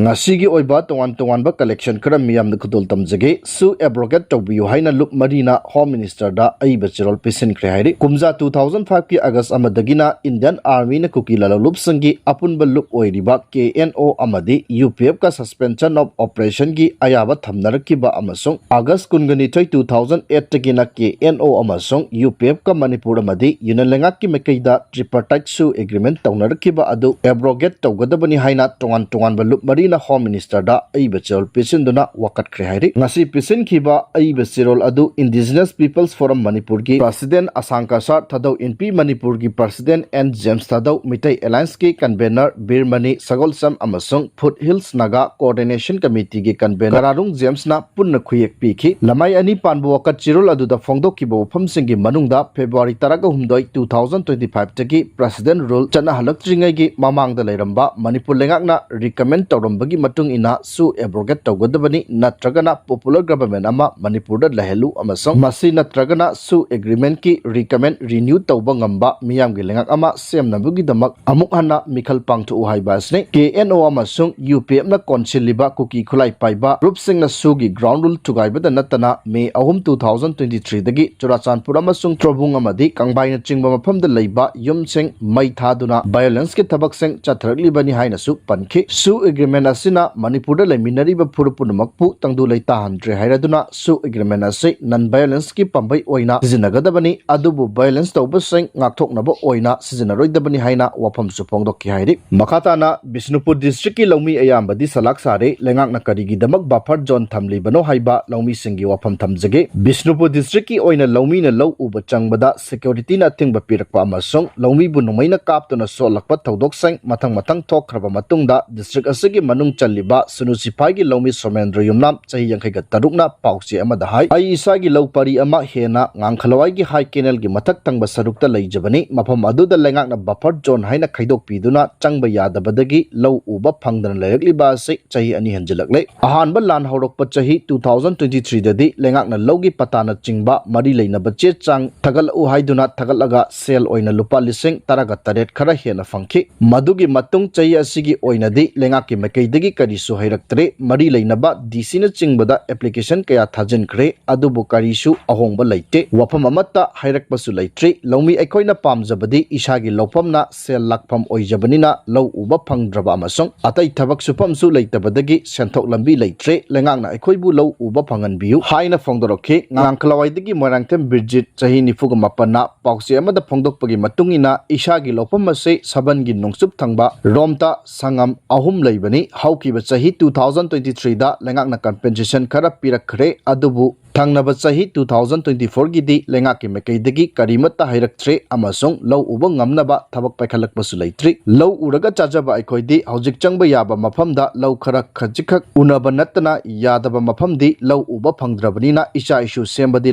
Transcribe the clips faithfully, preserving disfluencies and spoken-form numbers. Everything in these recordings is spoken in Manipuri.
ꯑꯁꯤꯒꯤ ꯑꯣꯏꯕ ꯇꯣꯉꯥꯟ ꯇꯣꯉꯥꯟꯕ collection ꯈꯔ ꯃꯤꯌꯥꯝꯗ ꯈꯨꯗꯣꯜ ꯇꯝꯖꯒꯦ꯫ ꯁꯨ abrogate ꯇꯧꯕꯤꯌꯨ ꯍꯥꯏꯅ ꯂꯨꯞ ꯃꯔꯤꯅ Home Minister ꯗ ꯑꯏꯕ ꯆꯦꯔꯣꯜ ꯄꯤꯁꯤꯟꯈ꯭ꯔꯦ ꯍꯥꯏꯔꯤ꯫ ꯀꯨꯝꯖꯥ two thousand five ꯀꯤ August ꯑꯃꯗꯒꯤꯅ Indian Army ꯅ ꯀꯨꯀꯤ ꯂꯥꯂꯣꯡꯂꯨꯞꯁꯤꯡꯒꯤ ꯑꯄꯨꯟꯕ ꯂꯨꯞ ꯑꯣꯏꯔꯤꯕ K N O ꯑꯃꯗꯤ U P F ꯀ Suspension of Operation ꯒꯤ ꯑꯌꯥꯕ ꯊꯝꯅꯔꯛꯈꯤꯕ ꯑꯃꯁꯨꯡ August ꯀꯨꯟꯒꯅꯤꯊꯣꯏ, two thousand eight ꯇꯒꯤꯅ K N O ꯑꯃꯁꯨꯡ U P F ꯀ ꯃꯅꯤꯄꯨꯔ ꯑꯃꯗꯤ Union ꯂꯩꯉꯥꯛꯀꯤ ꯃꯥꯏꯀꯩꯗ tripartite ꯁꯨ agreement ꯇꯧꯅꯔꯛꯈꯤꯕ ꯑꯗꯨ abrogate ꯇꯧꯒꯗꯕꯅꯤ ꯍꯥꯏꯅ ꯇꯣꯉꯥꯟ ꯇꯣꯉꯥꯟꯕ ꯂꯨꯞ ꯃꯔꯤꯅ Home Minister ꯗ ꯑꯏꯕ ꯆꯦꯔꯣꯜ ꯄꯤꯁꯤꯟꯗꯨꯅ ꯋꯥꯀꯠꯈ꯭ꯔꯦ ꯍꯥꯏꯔꯤ꯫ ꯉꯁꯤ ꯄꯤꯁꯤꯟꯈꯤꯕ ꯑꯏꯕ ꯆꯦꯔꯣꯜ ꯑꯗꯨ Indigenous People's Forum ꯃꯅꯤꯄꯨꯔꯒꯤ President ꯑꯁꯥꯡ ꯀꯁꯥꯔ ꯊꯥꯗꯧ ꯏꯟꯄꯤ, ꯃꯅꯤꯄꯨꯔꯒꯤ President N James ꯊꯥꯗꯧ, ꯃꯤꯇꯩ Alliance ꯀꯤ convener ꯕꯤꯔꯃꯅꯤ ꯁꯒꯣꯜꯁꯝ ꯑꯃꯁꯨꯡ Foot Hills Naga Coordination Committee ꯒꯤ convener ꯀꯔꯥꯔꯨꯡ James ꯅ ꯄꯨꯟꯅ ꯈꯨꯌꯦꯛ ꯄꯤꯈꯤ꯫ ꯂꯃꯥꯏ ꯑꯅꯤ ꯄꯥꯟꯕ ꯋꯥꯀꯠ ꯆꯦꯔꯣꯜ ꯑꯗꯨꯗ ꯐꯣꯡꯗꯣꯛꯈꯤꯕ ꯋꯥꯐꯝꯁꯤꯡꯒꯤ ꯃꯅꯨꯡꯗ February ꯇꯔꯥꯍꯨꯝꯗꯣꯏ, two thousand twenty five ꯇꯒꯤ President Rule ꯆꯠꯅꯍꯜꯂꯛꯇ꯭ꯔꯤꯉꯩꯒꯤ ꯃꯃꯥꯡꯗ ꯂꯩꯔꯝꯕ ꯃꯅꯤꯄꯨꯔ ꯂꯩꯉꯥꯛꯅ recommend ꯇꯧꯔꯝꯕꯒꯤ ꯃꯇꯨꯡ ꯏꯟꯅ ꯁꯨ abrogate ꯇꯧꯒꯗꯕꯅꯤ, ꯅꯠꯇ꯭ꯔꯒꯅ popular government ꯑꯃ ꯃꯅꯤꯄꯨꯔꯗ ꯂꯩꯍꯜꯂꯨ ꯑꯃꯁꯨꯡ ꯃꯁꯤ ꯅꯠꯇ꯭ꯔꯒꯅ ꯁꯨ agreement ꯀꯤ recommend renew ꯇꯧꯕ ꯉꯝꯕ ꯃꯤꯌꯥꯝꯒꯤ ꯂꯩꯉꯥꯛ ꯑꯃ ꯁꯦꯝꯅꯕꯒꯤꯗꯃꯛ ꯑꯃꯨꯛ ꯍꯟꯅ ꯃꯤꯈꯜ ꯄꯥꯡꯊꯣꯛꯎ ꯍꯥꯏꯕ ꯑꯁꯤꯅꯤ꯫ K N O ꯑꯃꯁꯨꯡ U P F ꯅ ꯀꯣꯟꯁꯤꯜꯂꯤꯕ ꯀꯨꯀꯤ ꯈꯨꯠꯂꯥꯏ ꯄꯥꯏꯕ ꯒ꯭ꯔꯨꯞꯁꯤꯡꯅ ꯁꯨꯒꯤ ground rule ꯊꯨꯒꯥꯏꯕꯗ ꯅꯠꯇꯅ May ꯑꯍꯨꯝ, two thousand twenty three ꯗꯒꯤ ꯆꯨꯔꯥꯆꯥꯟꯄꯨꯔ ꯑꯃꯁꯨꯡ ꯇ꯭ꯔꯣꯕꯨꯡ ꯑꯃꯗꯤ ꯀꯪꯕꯥꯏꯅꯆꯤꯡꯕ ꯃꯐꯝꯗ ꯂꯩꯕ ꯌꯨꯝꯁꯤꯡ ꯃꯩ ꯊꯥꯗꯨꯅ violence ꯀꯤ ꯊꯕꯛꯁꯤꯡ ꯆꯠꯊꯔꯛꯂꯤꯕꯅꯤ ꯍꯥꯏꯅꯁꯨ ꯄꯟꯈꯤ꯫ ꯁꯨ agreement ꯑꯁꯤꯅ ꯃꯅꯤꯄꯨꯔꯗ ꯂꯩꯃꯤꯟꯅꯔꯤꯕ ꯐꯨꯔꯨꯞ ꯄꯨꯝꯅꯃꯛꯄꯨ ꯇꯪꯗꯨ ꯂꯩꯇꯥꯍꯟꯗ꯭ꯔꯦ ꯍꯥꯏꯔꯗꯨꯅ ꯁꯨ agreement ꯑꯁꯤ non violence ꯀꯤ ꯄꯥꯝꯕꯩ ꯑꯣꯏꯅ ꯁꯤꯖꯤꯟꯅꯒꯗꯕꯅꯤ, ꯑꯗꯨꯕꯨ violence ꯇꯧꯕꯁꯤꯡ ꯉꯥꯛꯊꯣꯛꯅꯕ ꯑꯣꯏꯅ ꯁꯤꯖꯤꯟꯅꯔꯣꯏꯗꯕꯅꯤ ꯍꯥꯏꯅ ꯋꯥꯐꯝꯁꯨ ꯐꯣꯡꯗꯣꯛꯈꯤ ꯍꯥꯏꯔꯤ꯫ ꯃꯈꯥ ꯇꯥꯅ ꯕꯤꯁꯅꯨꯄꯨꯔ district ꯀꯤ ꯂꯧꯃꯤ ꯑꯌꯥꯝꯕꯗꯤ ꯁꯂꯥꯛ ꯁꯥꯔꯦ꯫ ꯂꯩꯉꯥꯛꯅ ꯀꯔꯤꯒꯤꯗꯃꯛ buffer zone ꯊꯝꯂꯤꯕꯅꯣ ꯍꯥꯏꯕ ꯂꯧꯃꯤꯁꯤꯡꯒꯤ ꯋꯥꯐꯝ ꯊꯝꯖꯒꯦ꯫ ꯕꯤꯁꯅꯨꯄꯨꯔ district ꯀꯤ ꯑꯣꯏꯅ ꯂꯧꯃꯤꯅ ꯂꯧ ꯎꯕ ꯆꯪꯕꯗ security ꯅ ꯑꯊꯤꯡꯕ ꯄꯤꯔꯛꯄ ꯑꯃꯁꯨꯡ ꯂꯧꯃꯤꯕꯨ ꯅꯣꯡꯃꯩꯅ ꯀꯥꯞꯇꯨꯅ ꯁꯣꯛꯂꯛꯄ ꯊꯧꯗꯣꯛꯁꯤꯡ ꯃꯊꯪ ꯃꯊꯪ ꯊꯣꯛꯈ꯭ꯔꯕ ꯃꯇꯨꯡꯗ district ꯑꯁꯤꯒꯤ ꯃꯅꯨꯡ ꯆꯜꯂꯤꯕ ꯁꯨꯅꯨ ꯁꯤꯐꯥꯏꯒꯤ ꯂꯧꯃꯤ ꯁꯣꯃꯦꯟꯗ꯭ꯔ ꯌꯨꯝꯅꯥꯝ, ꯆꯍꯤ ꯌꯥꯡꯈꯩꯒ ꯇꯔꯨꯛꯅ ꯄꯥꯎꯆꯦ ꯑꯃꯗ ꯍꯥꯏ, "ꯑꯩ ꯏꯁꯥꯒꯤ ꯂꯧ ꯄꯔꯤ ꯑꯃ ꯍꯦꯟꯅ ꯉꯥꯡꯈꯂꯋꯥꯏꯒꯤ high canal ꯒꯤ ꯃꯊꯛ ꯊꯪꯕ ꯁꯔꯨꯛꯇ ꯂꯩꯖꯕꯅꯤ꯫ ꯃꯐꯝ ꯑꯗꯨꯗ ꯂꯩꯉꯥꯛꯅ buffer zone ꯍꯥꯏꯅ ꯈꯥꯏꯗꯣꯛꯄꯤꯗꯨꯅ ꯆꯪꯕ ꯌꯥꯗꯕꯗꯒꯤ ꯂꯧ ꯎꯕ ꯐꯪꯗꯅ ꯂꯩꯔꯛꯂꯤꯕ ꯑꯁꯤ ꯆꯍꯤ ꯑꯅꯤ ꯍꯦꯟꯖꯤꯜꯂꯛꯂꯦ꯫ ꯑꯍꯥꯟꯕ ꯂꯥꯟ ꯍꯧꯔꯛꯄ ꯆꯍꯤ two thousand twenty three ꯗꯗꯤ ꯂꯩꯉꯥꯛꯅ ꯂꯧꯒꯤ ꯄꯇꯥꯅꯆꯤꯡꯕ ꯃꯔꯤ ꯂꯩꯅꯕ ꯆꯦ ꯆꯥꯡ ꯊꯥꯒꯠꯂꯛꯎ ꯍꯥꯏꯗꯨꯅ ꯊꯥꯒꯠꯂꯒ ꯁꯦꯜ ꯑꯣꯏꯅ ꯂꯨꯄꯥ ꯂꯤꯁꯤꯡ ꯇꯔꯥꯒ ꯇꯔꯦꯠ ꯈꯔ ꯍꯦꯟꯅ ꯐꯪꯈꯤ꯫ ꯃꯗꯨꯒꯤ ꯃꯇꯨꯡ ꯆꯍꯤ ꯑꯁꯤꯒꯤ ꯑꯣꯏꯅꯗꯤ ꯂꯩꯉꯥꯛꯀꯤ ꯃꯥꯏꯀꯩ ꯗꯒꯤ ꯀꯔꯤꯁꯨ ꯍꯩꯔꯛꯇ꯭ꯔꯦ꯫ ꯃꯔꯤ ꯂꯩꯅꯕ ꯗꯤ ꯁꯤꯅꯆꯤꯡꯕꯗ ꯑꯦꯄ꯭ꯂꯤꯀꯦꯁꯟ ꯀꯌꯥ ꯊꯥꯖꯤꯟꯈ꯭ꯔꯦ, ꯑꯗꯨꯕꯨ ꯀꯔꯤꯁꯨ ꯑꯍꯣꯡꯕ ꯂꯩꯇꯦ꯫ ꯋꯥꯐꯝ ꯑꯃꯠꯇ ꯍꯥꯏꯔꯛꯄꯁꯨ ꯂꯩꯇ꯭ꯔꯤ꯫ ꯂꯧꯃꯤ ꯑꯩꯈꯣꯏꯅ ꯄꯥꯝꯖꯕꯗꯤ ꯏꯁꯥꯒꯤ ꯂꯧꯐꯝꯅ ꯁꯦꯜ ꯂꯥꯛꯐꯝ ꯑꯣꯏꯖꯕꯅꯤꯅ ꯂꯧ ꯎꯕ ꯐꯪꯗ꯭ꯔꯕ ꯑꯃꯁꯨꯡ ꯑꯇꯩ ꯊꯕꯛ ꯁꯨꯐꯝꯁꯨ ꯂꯩꯇꯕꯗꯒꯤ ꯁꯦꯟꯊꯣꯛ ꯂꯝꯕꯤ ꯂꯩꯇ꯭ꯔꯦ꯫ ꯂꯩꯉꯥꯛꯅ ꯑꯩꯈꯣꯏꯕꯨ ꯂꯧ ꯎꯕ ꯐꯪꯍꯟꯕꯤꯌꯨ ꯍꯥꯏꯅ ꯐꯣꯡꯗꯣꯔꯛꯈꯤ꯫ ꯉꯥꯡꯈꯂꯋꯥꯏꯗꯒꯤ ꯃꯣꯏꯔꯥꯡꯊꯦꯝ ꯕꯤꯔꯖꯤꯠ, ꯆꯍꯤ ꯅꯤꯐꯨꯒ ꯃꯥꯄꯟꯅ ꯄꯥꯎꯆꯦ ꯑꯃꯗ ꯐꯣꯡꯗꯣꯛꯄꯒꯤ ꯃꯇꯨꯡ ꯏꯟꯅ, ꯏꯁꯥꯒꯤ ꯂꯧꯐꯝ ꯑꯁꯤ ꯁꯕꯟꯒꯤ ꯅꯣꯡꯆꯨꯞ ꯊꯪꯕ ꯔꯣꯝꯇ ꯁꯪꯉꯝ ꯑꯍꯨꯝ ꯂꯩꯕꯅꯤ꯫ ꯍꯧꯈꯤꯕ ꯆꯍꯤ two thousand twenty three ꯗ ꯂꯩꯉꯥꯛꯅ ꯀꯝꯄꯦꯟꯁꯦꯁꯟ ꯈꯔ ꯄꯤꯔꯛꯈ꯭ꯔꯦ, ꯑꯗꯨꯕꯨ ꯊꯪꯅꯕ ꯆꯍꯤ two thousand twenty four ꯒꯤꯗꯤ ꯂꯩꯉꯥꯛꯀꯤ ꯃꯥꯏꯀꯩꯗꯒꯤ ꯀꯔꯤꯃꯠꯇ ꯍꯥꯏꯔꯛꯇ꯭ꯔꯦ ꯑꯃꯁꯨꯡ ꯂꯧ ꯎꯕ ꯉꯝꯅꯕ ꯊꯕꯛ ꯄꯥꯏꯈꯠꯂꯛꯄꯁꯨ ꯂꯩꯇ꯭ꯔꯤ꯫ ꯂꯧ ꯎꯔꯒ ꯆꯥꯖꯕ ꯑꯩꯈꯣꯏꯗꯤ ꯍꯧꯖꯤꯛ ꯆꯪꯕ ꯌꯥꯕ ꯃꯐꯝꯗ ꯂꯧ ꯈꯔ ꯈꯖꯤꯛꯈꯛ ꯎꯅꯕ ꯅꯠꯇꯅ ꯌꯥꯗꯕ ꯃꯐꯝꯗꯤ ꯂꯧ ꯎꯕ ꯐꯪꯗ꯭ꯔꯕꯅꯤꯅ ꯏꯆꯥ ꯏꯁꯨ ꯁꯦꯝꯕꯗꯤ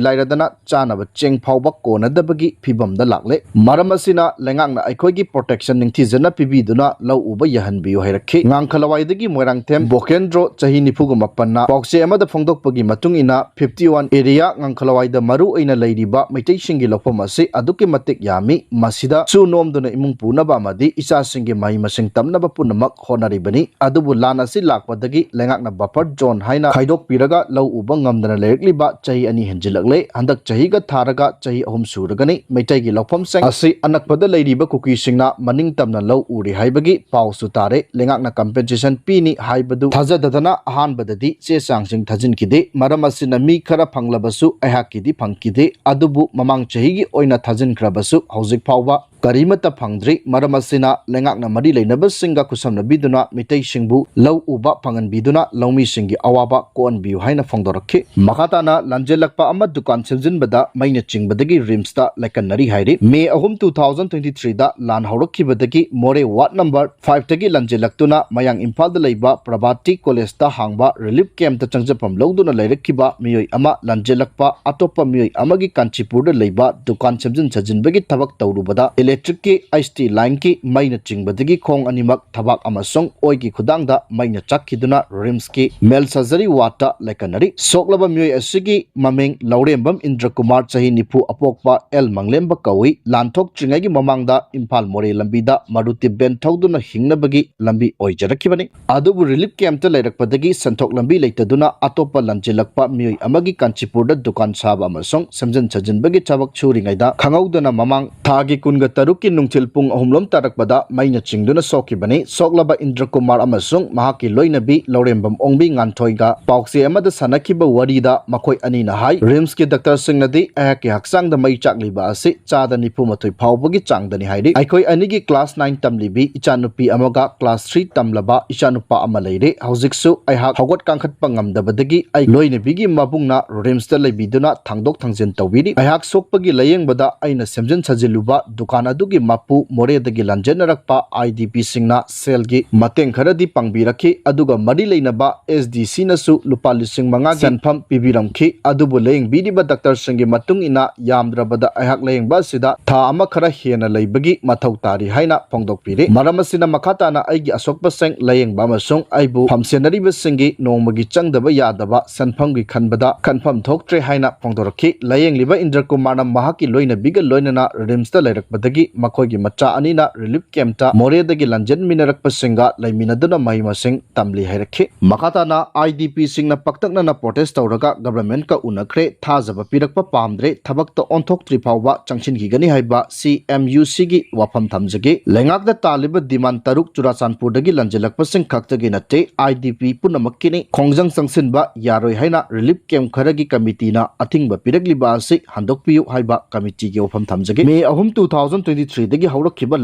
ꯂꯥꯏꯔꯗꯅ ꯆꯥꯅꯕ ꯆꯦꯡ ꯐꯥꯎꯕ ꯀꯣꯟꯅꯗꯕꯒꯤ ꯐꯤꯕꯝꯗ ꯂꯥꯛꯂꯦ꯫ ꯃꯔꯝ ꯑꯁꯤꯅ ꯂꯩꯉꯥꯛꯅ ꯑꯩꯈꯣꯏꯒꯤ ꯄ꯭ꯔꯣꯇꯦꯛꯁꯟ ꯅꯤꯡꯊꯤꯖꯅ ꯄꯤꯕꯤꯗꯨꯅ ꯂꯧ ꯎꯕ ꯌꯥꯍꯟꯕꯤꯌꯨ ꯍꯥꯏꯔꯛꯈꯤ꯫ ꯉꯥꯡꯈꯂꯋꯥꯏꯗꯒꯤ ꯃꯣꯏꯔꯥꯡꯊꯦꯝ ꯕꯣꯀꯦꯟꯗ꯭ꯔꯣ, ꯆꯍꯤ ꯅꯤꯐꯨꯒ ꯃꯥꯄꯟꯅ ꯄꯥꯎꯆꯦ ꯑꯃꯗ ꯐꯣꯡꯗꯣꯛꯄꯒꯤ ꯃꯇꯨꯡ ꯏꯟꯅ, fifty one area ꯉꯥꯡꯈꯂꯋꯥꯏꯗ ꯃꯔꯨ ꯑꯣꯏꯅ ꯂꯩꯔꯤꯕ ꯃꯩꯇꯩꯁꯤꯡꯒꯤ ꯂꯧꯐꯝ ꯑꯁꯤ ꯑꯗꯨꯛꯀꯤ ꯃꯇꯤꯛ ꯌꯥꯝꯃꯤ꯫ ꯃꯁꯤꯗ ꯁꯨ ꯅꯣꯝꯗꯨꯅ ꯏꯃꯨꯡ ꯄꯨꯅꯕ ꯑꯃꯗꯤ ꯏꯆꯥꯁꯤꯡꯒꯤ ꯃꯍꯩ ꯃꯁꯤꯡ ꯇꯝꯅꯕ ꯄꯨꯝꯅꯃꯛ ꯍꯣꯠꯅꯔꯤꯕꯅꯤ꯫ ꯑꯗꯨꯕꯨ ꯂꯥꯟ ꯑꯁꯤ ꯂꯥꯛꯄꯗꯒꯤ ꯂꯩꯉꯥꯛꯅ ꯕꯐꯔ ꯖꯣꯟ ꯍꯥꯏꯅ ꯈꯥꯏꯗꯣꯛꯄꯤꯔꯒ ꯂꯧ ꯎꯕ ꯉꯝꯗꯅ ꯂꯩꯔꯛꯂꯤꯕ ꯆꯍꯤ ꯑꯅꯤ ꯍꯦꯟꯖꯤꯜꯂꯛꯂꯦ꯫ ꯍꯟꯗꯛ ꯆꯍꯤꯒ ꯊꯥꯔꯒ ꯆꯍꯤ ꯑꯍꯨꯝ ꯁꯨꯔꯒꯅꯤ꯫ ꯃꯩꯇꯩꯒꯤ ꯂꯧꯐꯝꯁꯤꯡ ꯑꯁꯤ ꯑꯅꯛꯄꯗ ꯂꯩꯔꯤꯕ ꯀꯨꯀꯤꯁꯤꯡꯅ ꯃꯅꯤꯡ ꯇꯝꯅ ꯂꯧ ꯎꯔꯤ ꯍꯥꯏꯕꯒꯤ ꯄꯥꯎꯁꯨ ꯇꯥꯔꯦ꯫ ꯂꯩꯉꯥꯛꯅ ꯀꯝꯄꯦꯟꯁꯦꯁꯟ ꯄꯤꯅꯤ ꯍꯥꯏꯕꯗꯨ ꯊꯥꯖꯗꯗꯅ ꯑꯍꯥꯟꯕꯗꯗꯤ ꯆꯦ ꯆꯥꯡꯁꯤꯡ ꯊꯥꯖꯤꯟꯈꯤꯗꯦ꯫ ꯃꯔꯝ ꯑꯁꯤꯅ ꯃꯤ ꯈꯔ ꯐꯪꯂꯕꯁꯨ ꯑꯩꯍꯥꯛꯀꯤꯗꯤ ꯐꯪꯈꯤꯗꯦ꯫ ꯑꯗꯨꯕꯨ ꯃꯃꯥꯡ ꯆꯍꯤꯒꯤ ꯑꯣꯏꯅ ꯊꯥꯖꯤꯟꯈ꯭ꯔꯕꯁꯨ ꯍꯧꯖꯤꯛ ꯐꯥꯎꯕ ꯀꯔꯤꯃꯠꯇ ꯐꯪꯗ꯭ꯔꯤ꯫ ꯃꯔꯝ ꯑꯁꯤꯅ ꯂꯩꯉꯥꯛꯅ ꯃꯔꯤ ꯂꯩꯅꯕꯁꯤꯡꯒ ꯈꯨꯠꯁꯝꯅꯕꯤꯗꯨꯅ ꯃꯤꯇꯩꯁꯤꯡꯕꯨ ꯂꯧ ꯎꯕ ꯐꯪꯍꯟꯕꯤꯗꯨꯅ ꯂꯧꯃꯤꯁꯤꯡꯒꯤ ꯑꯋꯥꯕ ꯀꯣꯛꯍꯟꯕꯤꯌꯨ ꯍꯥꯏꯅ ꯐꯣꯡꯗꯣꯔꯛꯈꯤ꯫ ꯃꯈꯥ ꯇꯥꯅ ꯂꯥꯟꯖꯦꯜꯂꯛꯄ ꯑꯃ ꯗꯨꯀꯥꯟ ꯁꯦꯝꯖꯤꯟꯕꯗ ꯃꯩꯅ ꯆꯤꯡꯕꯗꯒꯤ ꯔꯤꯝꯁꯇ ꯂꯥꯏꯀꯠꯅꯔꯤ ꯍꯥꯏꯔꯤ꯫ ꯃꯦ ꯑꯍꯨꯝ, two thousand twenty three ꯗ ꯂꯥꯟ ꯍꯧꯔꯛꯈꯤꯕꯗꯒꯤ ꯃꯣꯔꯦ ꯋꯥꯔꯗ ꯅꯝꯕꯔ five ꯇꯒꯤ ꯂꯥꯟꯖꯦꯜꯂꯛꯇꯨꯅ ꯃꯌꯥꯡ ꯏꯝꯐꯥꯜꯗ ꯂꯩꯕ ꯄ꯭ꯔꯚꯥꯇꯤ ꯀꯣꯂꯦꯖꯇ ꯍꯥꯡꯕ ꯔꯤꯂꯤꯐ ꯀꯦꯝꯞꯇ ꯆꯪꯖꯐꯝ ꯂꯧꯗꯨꯅ ꯂꯩꯔꯛꯈꯤꯕ ꯃꯤꯑꯣꯏ ꯑꯃ ꯂꯥꯟꯖꯦꯜꯂꯛꯄ ꯑꯇꯣꯞꯄ ꯃꯤꯑꯣꯏ ꯑꯃꯒꯤ ꯀꯥꯟꯆꯤꯄꯨꯔꯗ ꯂꯩꯕ ꯗꯨꯀꯥꯟ ꯁꯦꯝꯖꯤꯟ ꯁꯥꯖꯤꯟꯕꯒꯤ ꯊꯕꯛ ꯇꯧꯔꯨꯕꯗ ꯏꯂꯦꯛꯇ꯭ꯔꯤꯛꯀꯤ, ꯑꯩꯆ ꯇꯤ ꯂꯥꯏꯟꯒꯤ ꯃꯩꯅ ꯆꯤꯡꯕꯗꯒꯤ ꯈꯣꯡ ꯑꯅꯤꯃꯛ ꯊꯕꯥꯛ ꯑꯃꯁꯨꯡ ꯑꯣꯏꯒꯤ ꯈꯨꯗꯥꯡꯗ ꯃꯩꯅ ꯆꯥꯛꯈꯤꯗꯨꯅ ꯔꯤꯝꯁꯀꯤ ꯃꯦꯜ ꯁꯔꯖꯔꯤ ꯋꯥꯔꯗꯇ ꯂꯥꯏꯀꯠꯅꯔꯤ꯫ ꯁꯣꯛꯂꯕ ꯃꯤꯑꯣꯏ ꯑꯁꯤꯒꯤ ꯃꯃꯤꯡ ꯂꯧꯔꯦꯝꯕꯝ ꯏꯟꯗ꯭ꯔꯀꯨꯃꯥꯔ, ꯆꯍꯤ ꯅꯤꯐꯨ ꯑꯄꯣꯛꯄ, ꯑꯦꯜ ꯃꯪꯂꯦꯝꯕ ꯀꯧꯏ꯫ ꯂꯥꯟꯊꯣꯛꯇ꯭ꯔꯤꯉꯩꯒꯤ ꯃꯃꯥꯡꯗ ꯏꯝꯐꯥꯜ ꯃꯣꯔꯦ ꯂꯝꯕꯤꯗ ꯃꯔꯨꯇꯤ ꯚꯦꯟ ꯊꯧꯗꯨꯅ ꯍꯤꯡꯅꯕꯒꯤ ꯂꯝꯕꯤ ꯑꯣꯏꯖꯔꯛꯈꯤꯕꯅꯤ꯫ ꯑꯗꯨꯕꯨ ꯔꯤꯂꯤꯐ ꯀꯦꯝꯞꯇ ꯂꯩꯔꯛꯄꯗꯒꯤ ꯁꯦꯟꯊꯣꯛ ꯂꯝꯕꯤ ꯂꯩꯇꯗꯨꯅ ꯑꯇꯣꯞꯄ ꯂꯟꯖꯤꯜꯂꯛꯄ ꯃꯤꯑꯣꯏ ꯑꯃꯒꯤ ꯀꯥꯟꯆꯤꯄꯨꯔꯗ ꯗꯨꯀꯥꯟ ꯁꯥꯕ ꯑꯃꯁꯨꯡ ꯁꯦꯝꯖꯤꯟ ꯁꯥꯖꯤꯟꯕꯒꯤ ꯊꯕꯛ ꯁꯨꯔꯤꯉꯩꯗ ꯈꯪꯍꯧꯗꯅ ꯃꯃꯥꯡ ꯊꯥꯒꯤ ꯀꯨꯟꯒ ꯇꯔꯨꯛꯀꯤ ꯅꯨꯡꯊꯤꯜ ꯄꯨꯡ ꯑꯍꯨꯝ ꯂꯣꯝ ꯇꯥꯔꯛꯄꯗ ꯃꯩꯅ ꯆꯤꯡꯗꯨꯅ ꯁꯣꯛꯈꯤꯕꯅꯤ꯫ ꯁꯣꯛꯂꯕ ꯏꯟꯗ꯭ꯔꯀꯨꯃꯥꯔ ꯑꯃꯁꯨꯡ ꯃꯍꯥꯛꯀꯤ ꯂꯣꯏꯅꯕꯤ ꯂꯧꯔꯦꯝꯕꯝ ꯑꯣꯡꯕꯤ ꯉꯥꯟꯊꯣꯏꯒ ꯄꯥꯎꯆꯦ ꯑꯃꯗ ꯁꯥꯟꯅꯈꯤꯕ ꯋꯥꯔꯤꯗ ꯃꯈꯣꯏ ꯑꯅꯤꯅ ꯍꯥꯏ, ꯔꯤꯝꯁꯀꯤ ꯗꯥꯛꯇꯔꯁꯤꯡꯅꯗꯤ ꯑꯩꯍꯥꯛꯀꯤ ꯍꯛꯆꯥꯡꯗ ꯃꯩ ꯆꯥꯛꯂꯤꯕ ꯑꯁꯤ ꯆꯥꯗ ꯅꯤꯐꯨ ꯃꯥꯊꯣꯏ ꯐꯥꯎꯕꯒꯤ ꯆꯥꯡꯗꯅꯤ ꯍꯥꯏꯔꯤ꯫ ꯑꯩꯈꯣꯏ ꯑꯅꯤꯒꯤ ꯀ꯭ꯂꯥꯁ ꯅꯥꯏꯟ ꯇꯝꯂꯤꯕꯤ ꯏꯆꯥꯅꯨꯄꯤ ꯑꯃꯒ ꯀ꯭ꯂꯥꯁ ꯊ꯭ꯔꯤ ꯇꯝꯂꯕ ꯏꯆꯥꯅꯨꯄꯥ ꯑꯃ ꯂꯩꯔꯦ꯫ ꯍꯧꯖꯤꯛꯁꯨ ꯑꯩꯍꯥꯛ ꯍꯧꯒꯠ ꯀꯥꯡꯈꯠꯄ ꯉꯝꯗꯕꯗꯒꯤ ꯑꯩ ꯂꯣꯏꯅꯕꯤꯒꯤ ꯃꯕꯨꯡꯅ ꯔꯤꯝꯁꯇ ꯂꯩꯕꯤꯗꯨꯅ ꯊꯥꯡꯗꯣꯛ ꯊꯥꯡꯖꯤꯟ ꯇꯧꯕꯤꯔꯤ꯫ ꯑꯩꯍꯥꯛ ꯁꯣꯛꯄꯒꯤ ꯂꯥꯌꯦꯡꯕꯗ ꯑꯩꯅ ꯁꯦꯝꯖꯤꯟ ꯁꯥꯖꯤꯜꯂꯨꯕ ꯗꯨꯀꯥꯟ ꯑꯗꯨꯒꯤ ꯃꯄꯨ ꯃꯣꯔꯦꯗꯒꯤ ꯂꯥꯟꯖꯦꯟꯅꯔꯛꯄ ꯑꯥꯏ ꯗꯤ ꯄꯤꯁꯤꯡꯅ ꯁꯦꯜꯒꯤ ꯃꯇꯦꯡ ꯈꯔꯗꯤ ꯄꯥꯡꯕꯤꯔꯛꯈꯤ, ꯑꯗꯨꯒ ꯃꯔꯤ ꯂꯩꯅꯕ ꯑꯦꯁ ꯗꯤ ꯁꯤꯅꯁꯨ ꯂꯨꯄꯥ ꯂꯤꯁꯤꯡ ꯃꯉꯥꯒꯤ ꯁꯦꯟꯐꯝ ꯄꯤꯕꯤꯔꯝꯈꯤ꯫ ꯑꯗꯨꯕꯨ ꯂꯥꯌꯦꯡꯕꯤꯔꯤꯕ ꯗꯥꯛꯇꯔꯁꯤꯡꯒꯤ ꯃꯇꯨꯡ ꯏꯟꯅ ꯌꯥꯝꯗ꯭ꯔꯕꯗ ꯑꯩꯍꯥꯛ ꯂꯥꯌꯦꯡꯕ ꯑꯁꯤꯗ ꯊꯥ ꯑꯃ ꯈꯔ ꯍꯦꯟꯅ ꯂꯩꯕꯒꯤ ꯃꯊꯧ ꯇꯥꯔꯤ ꯍꯥꯏꯅ ꯐꯣꯡꯗꯣꯛꯄꯤꯔꯤ꯫ ꯃꯔꯝ ꯑꯁꯤꯅ ꯃꯈꯥ ꯇꯥꯅ ꯑꯩꯒꯤ ꯑꯁꯣꯛꯄꯁꯤꯡ ꯂꯥꯌꯦꯡꯕ ꯑꯃꯁꯨꯡ ꯑꯩꯕꯨ ꯐꯝꯁꯦꯟꯅꯔꯤꯕꯁꯤꯡꯒꯤ ꯅꯣꯡꯃꯒꯤ ꯆꯪꯗꯕ ꯌꯥꯗꯕ ꯁꯦꯟꯐꯝꯒꯤ ꯈꯟꯕꯗ ꯈꯟꯐꯝ ꯊꯣꯛꯇ꯭ꯔꯦ ꯍꯥꯏꯅ ꯐꯣꯡꯗꯣꯔꯛꯈꯤ꯫ ꯂꯥꯌꯦꯡꯂꯤꯕ ꯏꯟꯗ꯭ꯔꯀꯨꯃꯥꯔꯅ ꯃꯍꯥꯛꯀꯤ ꯂꯣꯏꯅꯕꯤꯒ ꯂꯣꯏꯅꯅ ꯔꯤꯝꯁꯇ ꯂꯩꯔꯛꯄꯗꯒꯤ ꯃꯈꯣꯏꯒꯤ ꯃꯆꯥ ꯑꯅꯤꯅ ꯔꯤꯂꯤꯐ ꯀꯦꯝꯞꯇ ꯃꯣꯔꯦꯗꯒꯤ ꯂꯥꯟꯖꯦꯟꯃꯤꯟꯅꯔꯛꯄꯁꯤꯡꯒ ꯂꯩꯃꯤꯟꯅꯗꯨꯅ ꯃꯍꯩ ꯃꯁꯤꯡ ꯇꯝꯂꯤ ꯍꯥꯏꯔꯛꯈꯤ꯫ ꯃꯈꯥ ꯇꯥꯅ ꯑꯥꯏ ꯗꯤ ꯄꯤꯁꯤꯡꯅ ꯄꯥꯛꯇꯛꯅꯅ ꯄ꯭ꯔꯣꯇꯦꯁ ꯇꯧꯔꯒ ꯒꯚꯔꯟꯃꯦꯟꯠꯀ ꯎꯅꯈ꯭ꯔꯦ, ꯊꯥꯖꯕ ꯄꯤꯔꯛꯄ ꯄꯥꯝꯗ꯭ꯔꯦ, ꯊꯕꯛꯇ ꯑꯣꯟꯊꯣꯛꯇ꯭ꯔꯤ ꯐꯥꯎꯕ ꯆꯪꯁꯤꯟꯈꯤꯒꯅꯤ ꯍꯥꯏꯕ ꯁꯤ ꯑꯦꯝ ꯌꯨ ꯁꯤꯒꯤ ꯋꯥꯐꯝ ꯊꯝꯖꯒꯦ꯫ ꯂꯩꯉꯥꯛꯇ ꯇꯥꯜꯂꯤꯕ ꯗꯤꯃꯥꯟ ꯇꯔꯨꯛ ꯆꯨꯔꯥꯆꯥꯟꯄꯨꯔꯗꯒꯤ ꯂꯥꯟꯖꯦꯜꯂꯛꯄꯁꯤꯡ ꯈꯛꯇꯒꯤ ꯅꯠꯇꯦ, ꯑꯥꯏ ꯗꯤ ꯄꯤ ꯄꯨꯝꯅꯃꯛꯀꯤꯅꯤ꯫ ꯈꯣꯡꯖꯪ ꯆꯪꯁꯤꯟꯕ ꯌꯥꯔꯣꯏ ꯍꯥꯏꯅ ꯔꯤꯂꯤꯐ ꯀꯦꯝꯞ ꯈꯔꯒꯤ ꯀꯃꯤꯇꯤꯅ ꯑꯊꯤꯡꯕ ꯄꯤꯔꯛꯂꯤꯕ ꯑꯁꯤ ꯍꯟꯗꯣꯛꯄꯤꯌꯨ ꯍꯥꯏꯕ ꯀꯃꯤꯇꯤꯒꯤ ꯋꯥꯐꯝ ꯊꯝꯖꯒꯦ꯫ ꯃꯦ ꯑꯍꯨꯝ, ꯇꯨ ꯊꯥꯎꯖꯟ ꯇ꯭ꯋꯦꯟꯇꯤ ꯊ꯭ꯔꯤꯗꯒꯤ ꯍꯧꯔꯛꯈꯤꯕ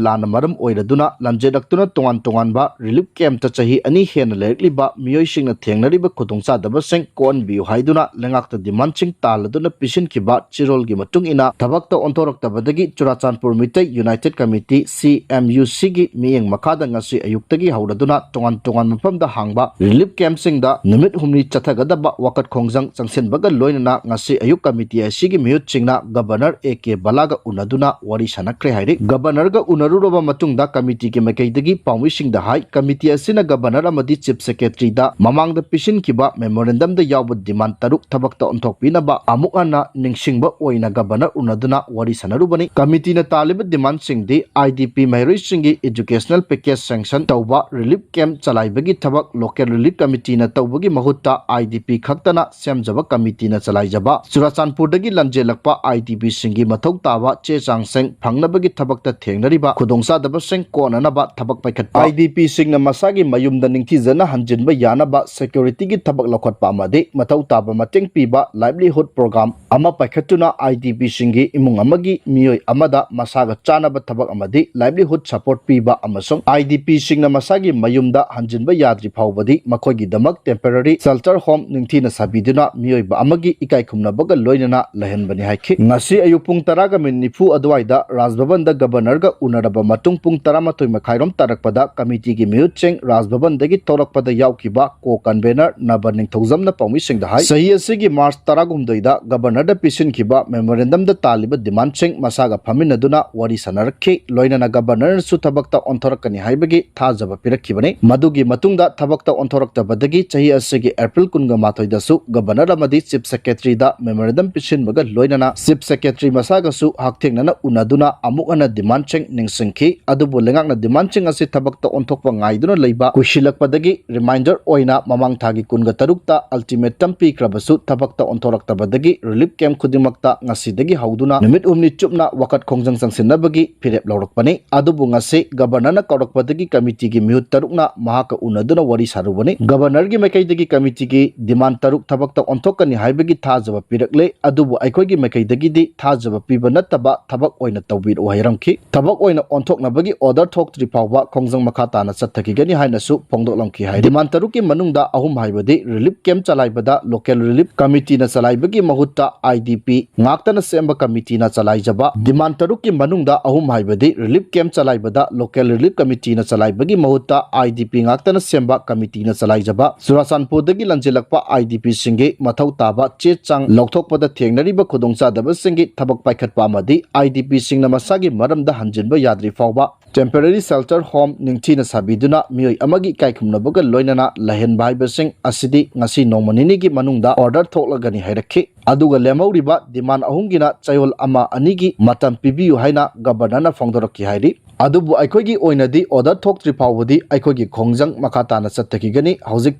ꯂꯥꯟꯅ ꯃꯔꯝ ꯑꯣꯏꯔꯗꯨꯅ ꯂꯥꯟꯖꯦꯜꯂꯛꯇꯨꯅ ꯇꯣꯉꯥꯟ ꯇꯣꯉꯥꯟꯕ ꯔꯤꯂꯤꯐ ꯀꯦꯝꯞꯇ ꯆꯍꯤ ꯑꯅꯤ ꯍꯦꯟꯅ ꯂꯩꯔꯛꯂꯤꯕ ꯃꯤꯑꯣꯏꯁꯤꯡꯅ ꯊꯦꯡꯅꯔꯤꯕ ꯈꯨꯗꯣꯡꯆꯥꯗꯕꯁꯤꯡ ꯀꯣꯛꯍꯟꯕꯤꯌꯨ ꯍꯥꯏꯗꯨꯅ ꯂꯩꯉꯥꯛꯇ ꯗꯤꯃꯥꯟꯁꯤꯡ ꯇꯥꯜꯂꯗꯨꯅ ꯄꯤꯁꯤꯟꯈꯤꯕ ꯆꯦꯔꯣꯜꯒꯤ ꯃꯇꯨꯡ ꯏꯟꯅ ꯊꯕꯛꯇ ꯑꯣꯟꯊꯣꯔꯛꯇꯕꯗꯒꯤ ꯆꯨꯔꯥꯆꯥꯟꯄꯨꯔ ꯃꯤꯇꯩ ꯌꯨꯅꯥꯏꯇꯦꯗ ꯀꯃꯤꯇꯤ, ꯁꯤ ꯑꯦꯝ ꯌꯨ ꯁꯤꯒꯤ ꯃꯤꯠꯌꯦꯡ ꯃꯈꯥꯗ ꯉꯁꯤ ꯑꯌꯨꯛꯇꯒꯤ ꯍꯧꯔꯗꯨꯅ ꯇꯣꯉꯥꯟ ꯇꯣꯉꯥꯟꯕ ꯃꯐꯝꯗ ꯍꯥꯡꯕ ꯔꯤꯂꯤꯐ ꯀꯦꯝꯞꯁꯤꯡꯗ ꯅꯨꯃꯤꯠ ꯍꯨꯝꯅꯤ ꯆꯠꯊꯒꯗꯕ ꯋꯥꯀꯠ ꯈꯣꯡꯖꯪ ꯆꯪꯁꯤꯟꯕꯒ ꯂꯣꯏꯅꯅ ꯉꯁꯤ ꯑꯌꯨꯛ ꯀꯃꯤꯇꯤ ꯑꯁꯤꯒꯤ ꯃꯤꯍꯨꯠꯁꯤꯡꯅ ꯒꯚꯔꯅꯔ ꯑꯦ ꯀꯦ ꯕꯂꯥꯒ ꯎꯅꯗꯨꯅ ꯋꯥꯔꯤ ꯁꯥꯟꯅꯈ꯭ꯔꯦ꯫ ꯍꯥꯏꯔꯤ꯫ ꯒꯕꯔꯅꯔꯒ ꯎꯅꯔꯨꯔꯕ ꯃꯇꯨꯡꯗ ꯀꯃꯤꯇꯤꯒꯤ ꯃꯥꯏꯀꯩꯗꯒꯤ ꯄꯥꯎꯃꯤꯁꯤꯡꯗ ꯍꯥꯏ, ꯀꯃꯤꯇꯤ ꯑꯁꯤꯅ ꯒꯕꯔꯅꯔ ꯑꯃꯗꯤ ꯆꯤꯐ ꯁꯦꯀ꯭ꯔꯦꯇꯔꯤꯗ ꯃꯃꯥꯡꯗ ꯄꯤꯁꯤꯟꯈꯤꯕ ꯃꯦꯃꯣꯔꯦꯟꯗꯝꯗ ꯌꯥꯎꯕ ꯗꯤꯃꯥꯟ ꯇꯔꯨꯛ ꯊꯕꯛꯇ ꯑꯣꯟꯊꯣꯛꯄꯤꯅꯕ ꯑꯃꯨꯛ ꯍꯟꯅ ꯅꯤꯡꯁꯤꯡꯕ ꯑꯣꯏꯅ ꯒꯕꯔꯅꯔ ꯎꯅꯗꯨꯅ ꯋꯥꯔꯤ ꯁꯥꯟꯅꯔꯨꯕꯅꯤ꯫ ꯀꯃꯤꯇꯤꯅ ꯇꯥꯜꯂꯤꯕ ꯗꯤꯃꯥꯟꯁꯤꯡꯗꯤ ꯑꯥꯏ ꯗꯤ ꯄꯤ ꯃꯍꯩꯔꯣꯏꯁꯤꯡꯒꯤ educational package sanction ꯇꯧꯕ, relief camp ꯆꯂꯥꯏꯕꯒꯤ ꯊꯕꯛ local relief committeeꯅ ꯇꯧꯕꯒꯤ ꯃꯍꯨꯠꯇ ꯑꯥꯏ ꯗꯤ ꯄꯤ ꯈꯛꯇꯅ ꯁꯦꯝꯖꯕ ꯀꯃꯤꯇꯤꯅ ꯆꯂꯥꯏꯖꯕ, ꯆꯨꯔꯥꯆꯥꯟꯄꯨꯔꯗꯒꯤ ꯂꯥꯟꯖꯦꯜꯂꯛꯄ ꯑꯥꯏ ꯗꯤ ꯄꯤꯁꯤꯡꯒꯤ ꯃꯊꯧ ꯇꯥꯕ ꯆꯦ ꯆꯥꯡꯁꯤꯡ ꯐꯪꯅꯕꯒꯤ ꯊꯕꯛꯇ ꯊꯦꯡꯅꯔꯤꯕ ꯈꯨꯗꯣꯡꯆꯥꯗꯕꯁꯤꯡ ꯀꯣꯟꯅꯅꯕ ꯊꯕꯛ ꯄꯥꯏꯈꯠꯄ, ꯑꯥꯏ ꯗꯤ ꯄꯤꯁꯤꯡꯅ ꯃꯁꯥꯒꯤ ꯃꯌꯨꯝꯗ ꯅꯤꯡꯊꯤꯖꯅ ꯍꯟꯖꯤꯟꯕ ꯌꯥꯅꯕ securityꯒꯤ ꯊꯕꯛ ꯂꯧꯈꯠꯄ ꯑꯃꯗꯤ ꯃꯊꯧ ꯇꯥꯕ ꯃꯇꯦꯡ ꯄꯤꯕ livelihood program ꯑꯃ ꯄꯥꯏꯈꯠꯇꯨꯅ ꯑꯥꯏ ꯗꯤ ꯄꯤꯁꯤꯡꯒꯤ ꯏꯃꯨꯡ ꯑꯃꯒꯤ ꯃꯤꯑꯣꯏ ꯑꯃꯗ ꯃꯁꯥꯒ ꯆꯥꯅꯕ ꯊꯕꯛ ꯑꯃꯗꯤ livelihood support ꯄꯤꯕ ꯑꯃꯁꯨꯡ ꯑꯥꯏ ꯗꯤ ꯄꯤꯁꯤꯡꯅ ꯃꯁꯥꯒꯤ ꯃꯌꯨꯝꯗ ꯍꯟꯖꯤꯟꯕ ꯌꯥꯗ꯭ꯔꯤ ꯐꯥꯎꯕꯗꯤ ꯃꯈꯣꯏꯒꯤꯗꯃꯛ temporary shelter home ꯅꯤꯡꯊꯤꯅ ꯁꯥꯕꯤꯗꯨꯅ ꯃꯤꯑꯣꯏꯕ ꯑꯃꯒꯤ ꯏꯀꯥꯏ ꯈꯨꯝꯅꯕꯒ ꯂꯣꯏꯅꯅ ꯂꯩꯍꯟꯕꯅꯤ ꯍꯥꯏꯈꯤ꯫ ꯉꯁꯤ ꯑꯌꯨꯛ ꯄꯨꯡ ꯇꯔꯥꯒ ꯃꯤꯅꯤꯠ ꯅꯤꯐꯨ ꯑꯗꯨꯋꯥꯏꯗ ꯔꯥꯖ ꯚꯕꯟꯗ ꯒꯕꯔꯅꯔꯒ ꯎꯅꯔꯕ ꯃꯇꯨꯡ ꯄꯨꯡ ꯇꯔꯥꯃꯥꯊꯣꯏ ꯃꯈꯥꯏꯔꯣꯝ ꯇꯥꯔꯛꯄꯗ ꯀꯃꯤꯇꯤꯒꯤ ꯃꯤꯍꯨꯠꯁꯤꯡ ꯔꯥꯖ ꯚꯕꯟꯗꯒꯤ ꯊꯣꯛꯂꯛꯄꯗ ꯌꯥꯎꯈꯤꯕ co-convener ꯅꯕ ꯅꯤꯡꯊꯧꯖꯝꯅ ꯄꯥꯎꯃꯤꯁꯤꯡꯗ ꯍꯥꯏ, ꯆꯍꯤ ꯑꯁꯤꯒꯤ ꯃꯥꯔꯆ ꯇꯔꯥꯍꯨꯝꯗꯣꯏꯗ ꯒꯕꯔꯅꯔꯗ ꯄꯤꯁꯤꯟꯈꯤꯕ ꯃꯦꯃꯣꯔꯦꯟꯗꯝꯗ ꯇꯥꯜꯂꯤꯕ ꯗꯤꯃꯥꯟꯁꯤꯡ ꯃꯁꯥꯒ ꯐꯝꯃꯤꯟꯅꯗꯨꯅ ꯋꯥꯔꯤ ꯁꯥꯟꯅꯔꯛꯈꯤ꯫ ꯂꯣꯏꯅꯅ ꯒꯕꯔꯅꯔꯅꯁꯨ ꯊꯕꯛꯇ ꯑꯣꯟꯊꯣꯔꯛꯀꯅꯤ ꯍꯥꯏꯕꯒꯤ ꯊꯥꯖꯕ ꯄꯤꯔꯛꯈꯤꯕꯅꯤ꯫ ꯃꯗꯨꯒꯤ ꯃꯇꯨꯡꯗ ꯊꯕꯛꯇ ꯑꯣꯟꯊꯣꯔꯛꯇꯕꯗꯒꯤ ꯆꯍꯤ ꯑꯁꯤꯒꯤ ꯑꯦꯄ꯭ꯔꯤꯜ ꯀꯨꯟꯒ ꯃꯥꯊꯣꯏꯗꯁꯨ ꯒꯕꯔꯅꯔ ꯑꯃꯗꯤ ꯆꯤꯐ ꯁꯦꯀ꯭ꯔꯦꯇꯔꯤꯗ ꯃꯦꯃꯣꯔꯦꯟꯗꯝ ꯄꯤꯁꯤꯟꯕꯒ ꯂꯣꯏꯅꯅ ꯆꯤꯐ ꯁꯦꯀ꯭ꯔꯦꯇꯔꯤ ꯃꯁꯥꯒꯁꯨ ꯍꯛꯊꯦꯡꯅꯅ ꯎꯅꯗꯨꯅ ꯑꯃꯨꯛ ꯍꯟꯅ ꯗꯤꯃꯥꯟꯁꯤꯡ ꯅꯤꯡꯁꯤꯡꯈꯤ꯫ ꯑꯗꯨꯕꯨ ꯂꯩꯉꯥꯛꯅ ꯗꯤꯃꯥꯟꯁꯤꯡ ꯑꯁꯤ ꯊꯕꯛꯇ ꯑꯣꯟꯊꯣꯛꯄ ꯉꯥꯏꯗꯨꯅ ꯂꯩꯕ ꯀꯨꯏꯁꯤꯜꯂꯛꯄꯗꯒꯤ reminder ꯑꯣꯏꯅ ꯃꯃꯥꯡ ꯊꯥꯒꯤ ꯀꯨꯟꯒ ꯇꯔꯨꯛꯇ ultimatum ꯄꯤꯈ꯭ꯔꯕꯁꯨ ꯊꯕꯛꯇ ꯑꯣꯟꯊꯣꯔꯛꯇꯕꯗꯒꯤ relief camp ꯈꯨꯗꯤꯡꯃꯛꯇ ꯉꯁꯤꯗꯒꯤ ꯍꯧꯗꯨꯅ ꯅꯨꯃꯤꯠ ꯍꯨꯝꯅꯤ ꯆꯨꯞꯅ ꯋꯥꯀꯠ ꯈꯣꯡꯖꯪ ꯆꯪꯁꯤꯟꯅꯕꯒꯤ ꯐꯤꯔꯦꯞ ꯂꯧꯔꯛꯄꯅꯤ꯫ ꯑꯗꯨꯕꯨ ꯉꯁꯤ ꯒꯕꯔꯅꯔꯅ ꯀꯧꯔꯛꯄꯗꯒꯤ ꯀꯃꯤꯇꯤꯒꯤ ꯃꯤꯍꯨꯠ ꯇꯔꯨꯛꯅ ꯃꯍꯥꯛꯀ ꯎꯅꯗꯨꯅ ꯋꯥꯔꯤ ꯁꯥꯔꯨꯕꯅꯤ꯫ ꯒꯕꯔꯅꯔꯒꯤ ꯃꯥꯏꯀꯩꯗꯒꯤ ꯀꯃꯤꯇꯤꯒꯤ ꯗꯤꯃꯥꯟ ꯇꯔꯨꯛ ꯊꯕꯛꯇ ꯑꯣꯟꯊꯣꯛꯀꯅꯤ ꯍꯥꯏꯕꯒꯤ ꯊꯥꯖꯕ ꯄꯤꯔꯛꯂꯦ, ꯑꯗꯨꯕꯨ ꯑꯩꯈꯣꯏꯒꯤ ꯃꯥꯏꯀꯩꯗꯒꯤꯗꯤ ꯊꯥꯖꯕ ꯄꯤꯕ ꯅꯠꯇꯕ ꯊꯕꯛ ꯑꯣꯏꯅ ꯇꯧꯕꯤꯔꯛꯎ ꯍꯥꯏꯔꯝꯈꯤ꯫ ꯊꯕꯛ ꯑꯣꯏꯅ ꯑꯣꯟꯊꯣꯛꯅꯕꯒꯤ order ꯊꯣꯛꯇ꯭ꯔꯤ ꯐꯥꯎꯕ ꯈꯣꯡꯖꯪ ꯃꯈꯥ ꯇꯥꯅ ꯆꯠꯊꯈꯤꯒꯅꯤ ꯍꯥꯏꯅꯁꯨ ꯐꯣꯡꯗꯣꯛꯂꯝꯈꯤ ꯍꯥꯏ꯫ ꯗꯤꯃꯥꯟ ꯇꯔꯨꯛꯀꯤ ꯃꯅꯨꯡꯗ ꯑꯍꯨꯝ ꯍꯥꯏꯕꯗꯤ relief camp ꯆꯂꯥꯏꯕꯗ local relief committeeꯅ ꯆꯂꯥꯏꯕꯒꯤ ꯃꯍꯨꯠꯇ ꯑꯥꯏ ꯗꯤ ꯄꯤ ꯉꯥꯛꯇꯅ ꯁꯦꯝꯕ ꯀꯃꯤꯇꯤꯅ ꯆꯂꯥꯏꯖꯕ꯫ ꯗꯤꯃꯥꯟ ꯇꯔꯨꯛꯀꯤ ꯃꯅꯨꯡꯗ ꯑꯍꯨꯝ ꯍꯥꯏꯕꯗꯤ relief camp ꯆꯂꯥꯏꯕꯗ local relief committeeꯅ ꯆꯂꯥꯏꯕꯒꯤ ꯃꯍꯨꯠꯇ ꯑꯥꯏ ꯗꯤ ꯄꯤ ꯉꯥꯛꯇꯅ ꯁꯦꯝꯕ ꯀꯃꯤꯇꯤꯅ ꯆꯂꯥꯏꯖꯕ꯫ ꯆꯨꯔꯥꯆꯥꯟꯄꯨꯔꯗꯒꯤ ꯂꯥꯟꯖꯦꯜꯂꯛꯄ ꯑꯥꯏ ꯗꯤ ꯄꯤꯁꯤꯡꯒꯤ ꯃꯊꯧ ꯇꯥꯕ ꯆꯦ ꯆꯥꯡ ꯂꯧꯊꯣꯛꯄꯗ ꯊꯦꯡꯅꯔꯤꯕ ꯈꯨꯗꯣꯡꯆꯥꯗꯕꯁꯤꯡꯒꯤ ꯊꯕꯛ ꯄꯥꯏꯈꯠꯄ ꯑꯃꯗꯤ ꯑꯥꯏ ꯗꯤ ꯄꯤꯁꯤꯡꯅ ꯃꯁꯥ ꯃꯔꯝꯗ ꯍꯟꯖꯤꯟꯕ ꯌꯥꯗ꯭ꯔꯤ ꯐꯥꯎꯕ temporary shelter home ꯅꯤꯡꯊꯤꯅ ꯁꯥꯕꯤꯗꯨꯅ ꯃꯤꯑꯣꯏ ꯑꯃꯒꯤ ꯏꯀꯥꯏ ꯈꯨꯝꯅꯕꯒ ꯂꯣꯏꯅꯅ ꯂꯩꯍꯟꯕ ꯍꯥꯏꯕꯁꯤꯡ ꯑꯁꯤꯗꯤ ꯉꯁꯤ ꯅꯣꯡꯃ ꯅꯤꯅꯤꯒꯤ ꯃꯅꯨꯡꯗ order ꯊꯣꯛꯂꯒꯅꯤ ꯍꯥꯏꯔꯛꯈꯤ꯫ ꯑꯗꯨꯒ ꯂꯦꯝꯍꯧꯔꯤꯕ demand ꯑꯍꯨꯝꯒꯤꯅ ꯆꯌꯣꯜ ꯑꯃ ꯑꯅꯤꯒꯤ ꯃꯇꯝ ꯄꯤꯕꯤꯌꯨ ꯍꯥꯏꯅ Governorꯅ ꯐꯣꯡꯗꯣꯔꯛꯈꯤ ꯍꯥꯏꯔꯤ꯫ ꯑꯗꯨꯕꯨ ꯑꯩꯈꯣꯏꯒꯤ ꯑꯣꯏꯅꯗꯤ order ꯊꯣꯛꯇ꯭ꯔꯤ ꯐꯥꯎꯕꯗꯤ ꯑꯩꯈꯣꯏꯒꯤ ꯈꯣꯡꯖꯪ ꯃꯈꯥ ꯇꯥꯅ ꯆꯠꯊꯈꯤꯒꯅꯤ꯫ ꯍꯧꯖꯤꯛ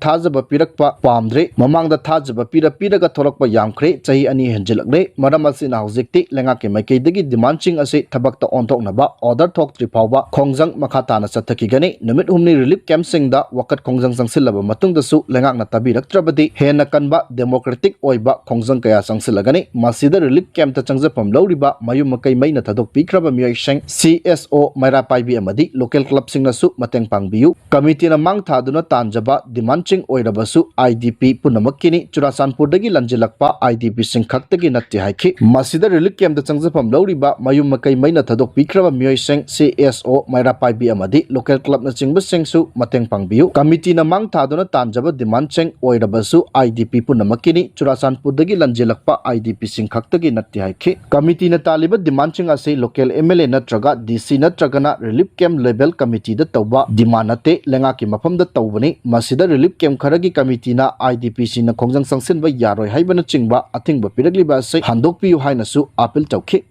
ꯊꯥꯖꯕ ꯄꯤꯔꯛꯄ ꯄꯥꯝꯗ꯭ꯔꯦ꯫ ꯃꯃꯥꯡꯗ ꯊꯥꯖꯕ ꯄꯤꯔ ꯄꯤꯔꯒ ꯊꯣꯛꯂꯛꯄ ꯌꯥꯝꯈ꯭ꯔꯦ꯫ ꯆꯍꯤ ꯑꯅꯤ ꯍꯦꯟꯖꯤꯜꯂꯛꯂꯦ꯫ ꯃꯔꯝ ꯑꯁꯤꯅ ꯍꯧꯖꯤꯛꯇꯤ ꯂꯩꯉꯥꯛꯀꯤ ꯃꯥꯏꯀꯩꯗꯒꯤ demandꯁꯤꯡ ꯑꯁꯤ ꯊꯕꯛꯇ ꯑꯣꯟꯊꯣꯛꯅꯕ order ꯊꯣꯛꯇ꯭ꯔꯤ ꯐꯥꯎꯕ ꯈꯣꯡꯖꯪ ꯃꯈꯥ ꯇꯥꯅ ꯆꯠꯊꯈꯤꯒꯅꯤ꯫ ꯅꯨꯃꯤꯠ ꯍꯨꯝꯅꯤ relief campꯁꯤꯡꯗ ꯋꯥꯀꯠ ꯈꯣꯡꯖꯪ ꯆꯪꯁꯤꯜꯂꯕ ꯃꯇꯨꯡꯗꯁꯨ ꯂꯩꯉꯥꯛꯅ ꯇꯥꯕꯤꯔꯛꯇ꯭ꯔꯕꯗꯤ ꯍꯦꯟꯅ ꯀꯟꯕ democratic ꯑꯣꯏꯕ ꯈꯣꯡꯖꯪ ꯀꯌꯥ ꯆꯪꯁꯤꯜꯂꯒꯅꯤ꯫ ꯃꯁꯤꯗ relief campꯇ ꯆꯪꯖꯐꯝ ꯂꯧꯔꯤꯕ ꯃꯌꯨꯝ ꯃꯀꯩ ꯃꯩꯅ ꯊꯥꯗꯣꯛꯄꯤꯈ꯭ꯔꯕ ꯃꯤꯑꯣꯏꯁꯤꯡ, CSO ꯃꯩꯔꯥ ꯄꯥꯏꯕꯤ ꯑꯃꯗꯤ local clubꯁꯤꯡꯅꯁꯨ ꯃꯇꯦꯡ ꯄꯥꯡꯕꯤꯌꯨ꯫ Committeeꯅ ꯃꯥꯡ ꯊꯥꯗꯨꯅ ꯇꯥꯟꯖꯕ demandꯁꯤꯡ ꯑꯣꯏꯔꯕꯁꯨ IDP ꯄꯨꯝꯅꯃꯛꯀꯤꯅꯤ꯫ ꯆꯨꯔꯥꯆꯥꯟꯄꯨꯔꯗꯒꯤ ꯂꯟꯖꯤꯜꯂꯛꯄ IDPꯁꯤꯡ ꯈꯛꯇꯒꯤ ꯅꯠꯇꯦ ꯍꯥꯏꯈꯤ꯫ ꯃꯁꯤꯗ relief campꯇ ꯆꯪꯖꯐꯝ ꯂꯧꯔꯤꯕ ꯃꯌꯨꯝ ꯃꯀꯩ ꯃꯩꯅ ꯊꯥꯗꯣꯛꯄꯤꯈ꯭ꯔꯕ ꯃꯤꯑꯣꯏꯁꯤꯡ, CSO ꯃꯩꯔꯥ ꯄꯥꯏꯕꯤ ꯑꯃꯗꯤ local clubꯅꯆꯤꯡꯕꯁꯤꯡꯁꯨ ꯃꯇꯦꯡ ꯄꯥꯡꯕꯤꯌꯨ꯫ Committeeꯅ ꯃꯥꯡ ꯊꯥꯗꯨꯅ ꯇꯥꯟꯖꯕ demandꯁꯤꯡ ꯑꯣꯏꯔꯕꯁꯨ IDP ꯄꯨꯝꯅꯃꯛꯀꯤꯅꯤ꯫ ꯆꯨꯔꯥꯆꯥꯟꯄꯨꯔꯗꯒꯤ ꯂꯟꯖꯤꯜꯂꯛꯄ IDPꯁꯤꯡ ꯈꯛꯇꯒꯤ ꯅꯠꯇꯦ ꯍꯥꯏꯈꯤ꯫ Committeeꯅ ꯇꯥꯜꯂꯤꯕ demandꯁꯤꯡ ꯑꯁꯤ local MLA ꯅꯠꯇ꯭ꯔꯒ DC ꯅꯠꯇ꯭ꯔꯒꯅ relief camp level committeeꯗ ꯇꯧꯕ demand ꯅꯠꯇꯦ꯫ ꯂꯩꯉꯥꯛꯀꯤ ꯃꯐꯝꯗ ꯇꯧꯕꯅꯤ꯫ ꯃꯁꯤꯗ relief camp ꯈꯔꯒꯤ committeeꯅ IDPꯁꯤꯡꯅ ꯈꯣꯡꯖꯪ ꯆꯪꯁꯤꯟꯕ ꯌꯥꯔꯣꯏ ꯍꯥꯏꯕꯅꯆꯤꯡꯕ ꯑꯊꯤꯡꯕ ꯄꯤꯔꯛꯂꯤꯕ ꯑꯁꯤ ꯍꯟꯗꯣꯛꯄꯤꯌꯨ ꯍꯥꯏꯅꯁꯨ appeal ꯇꯧꯈꯤ꯫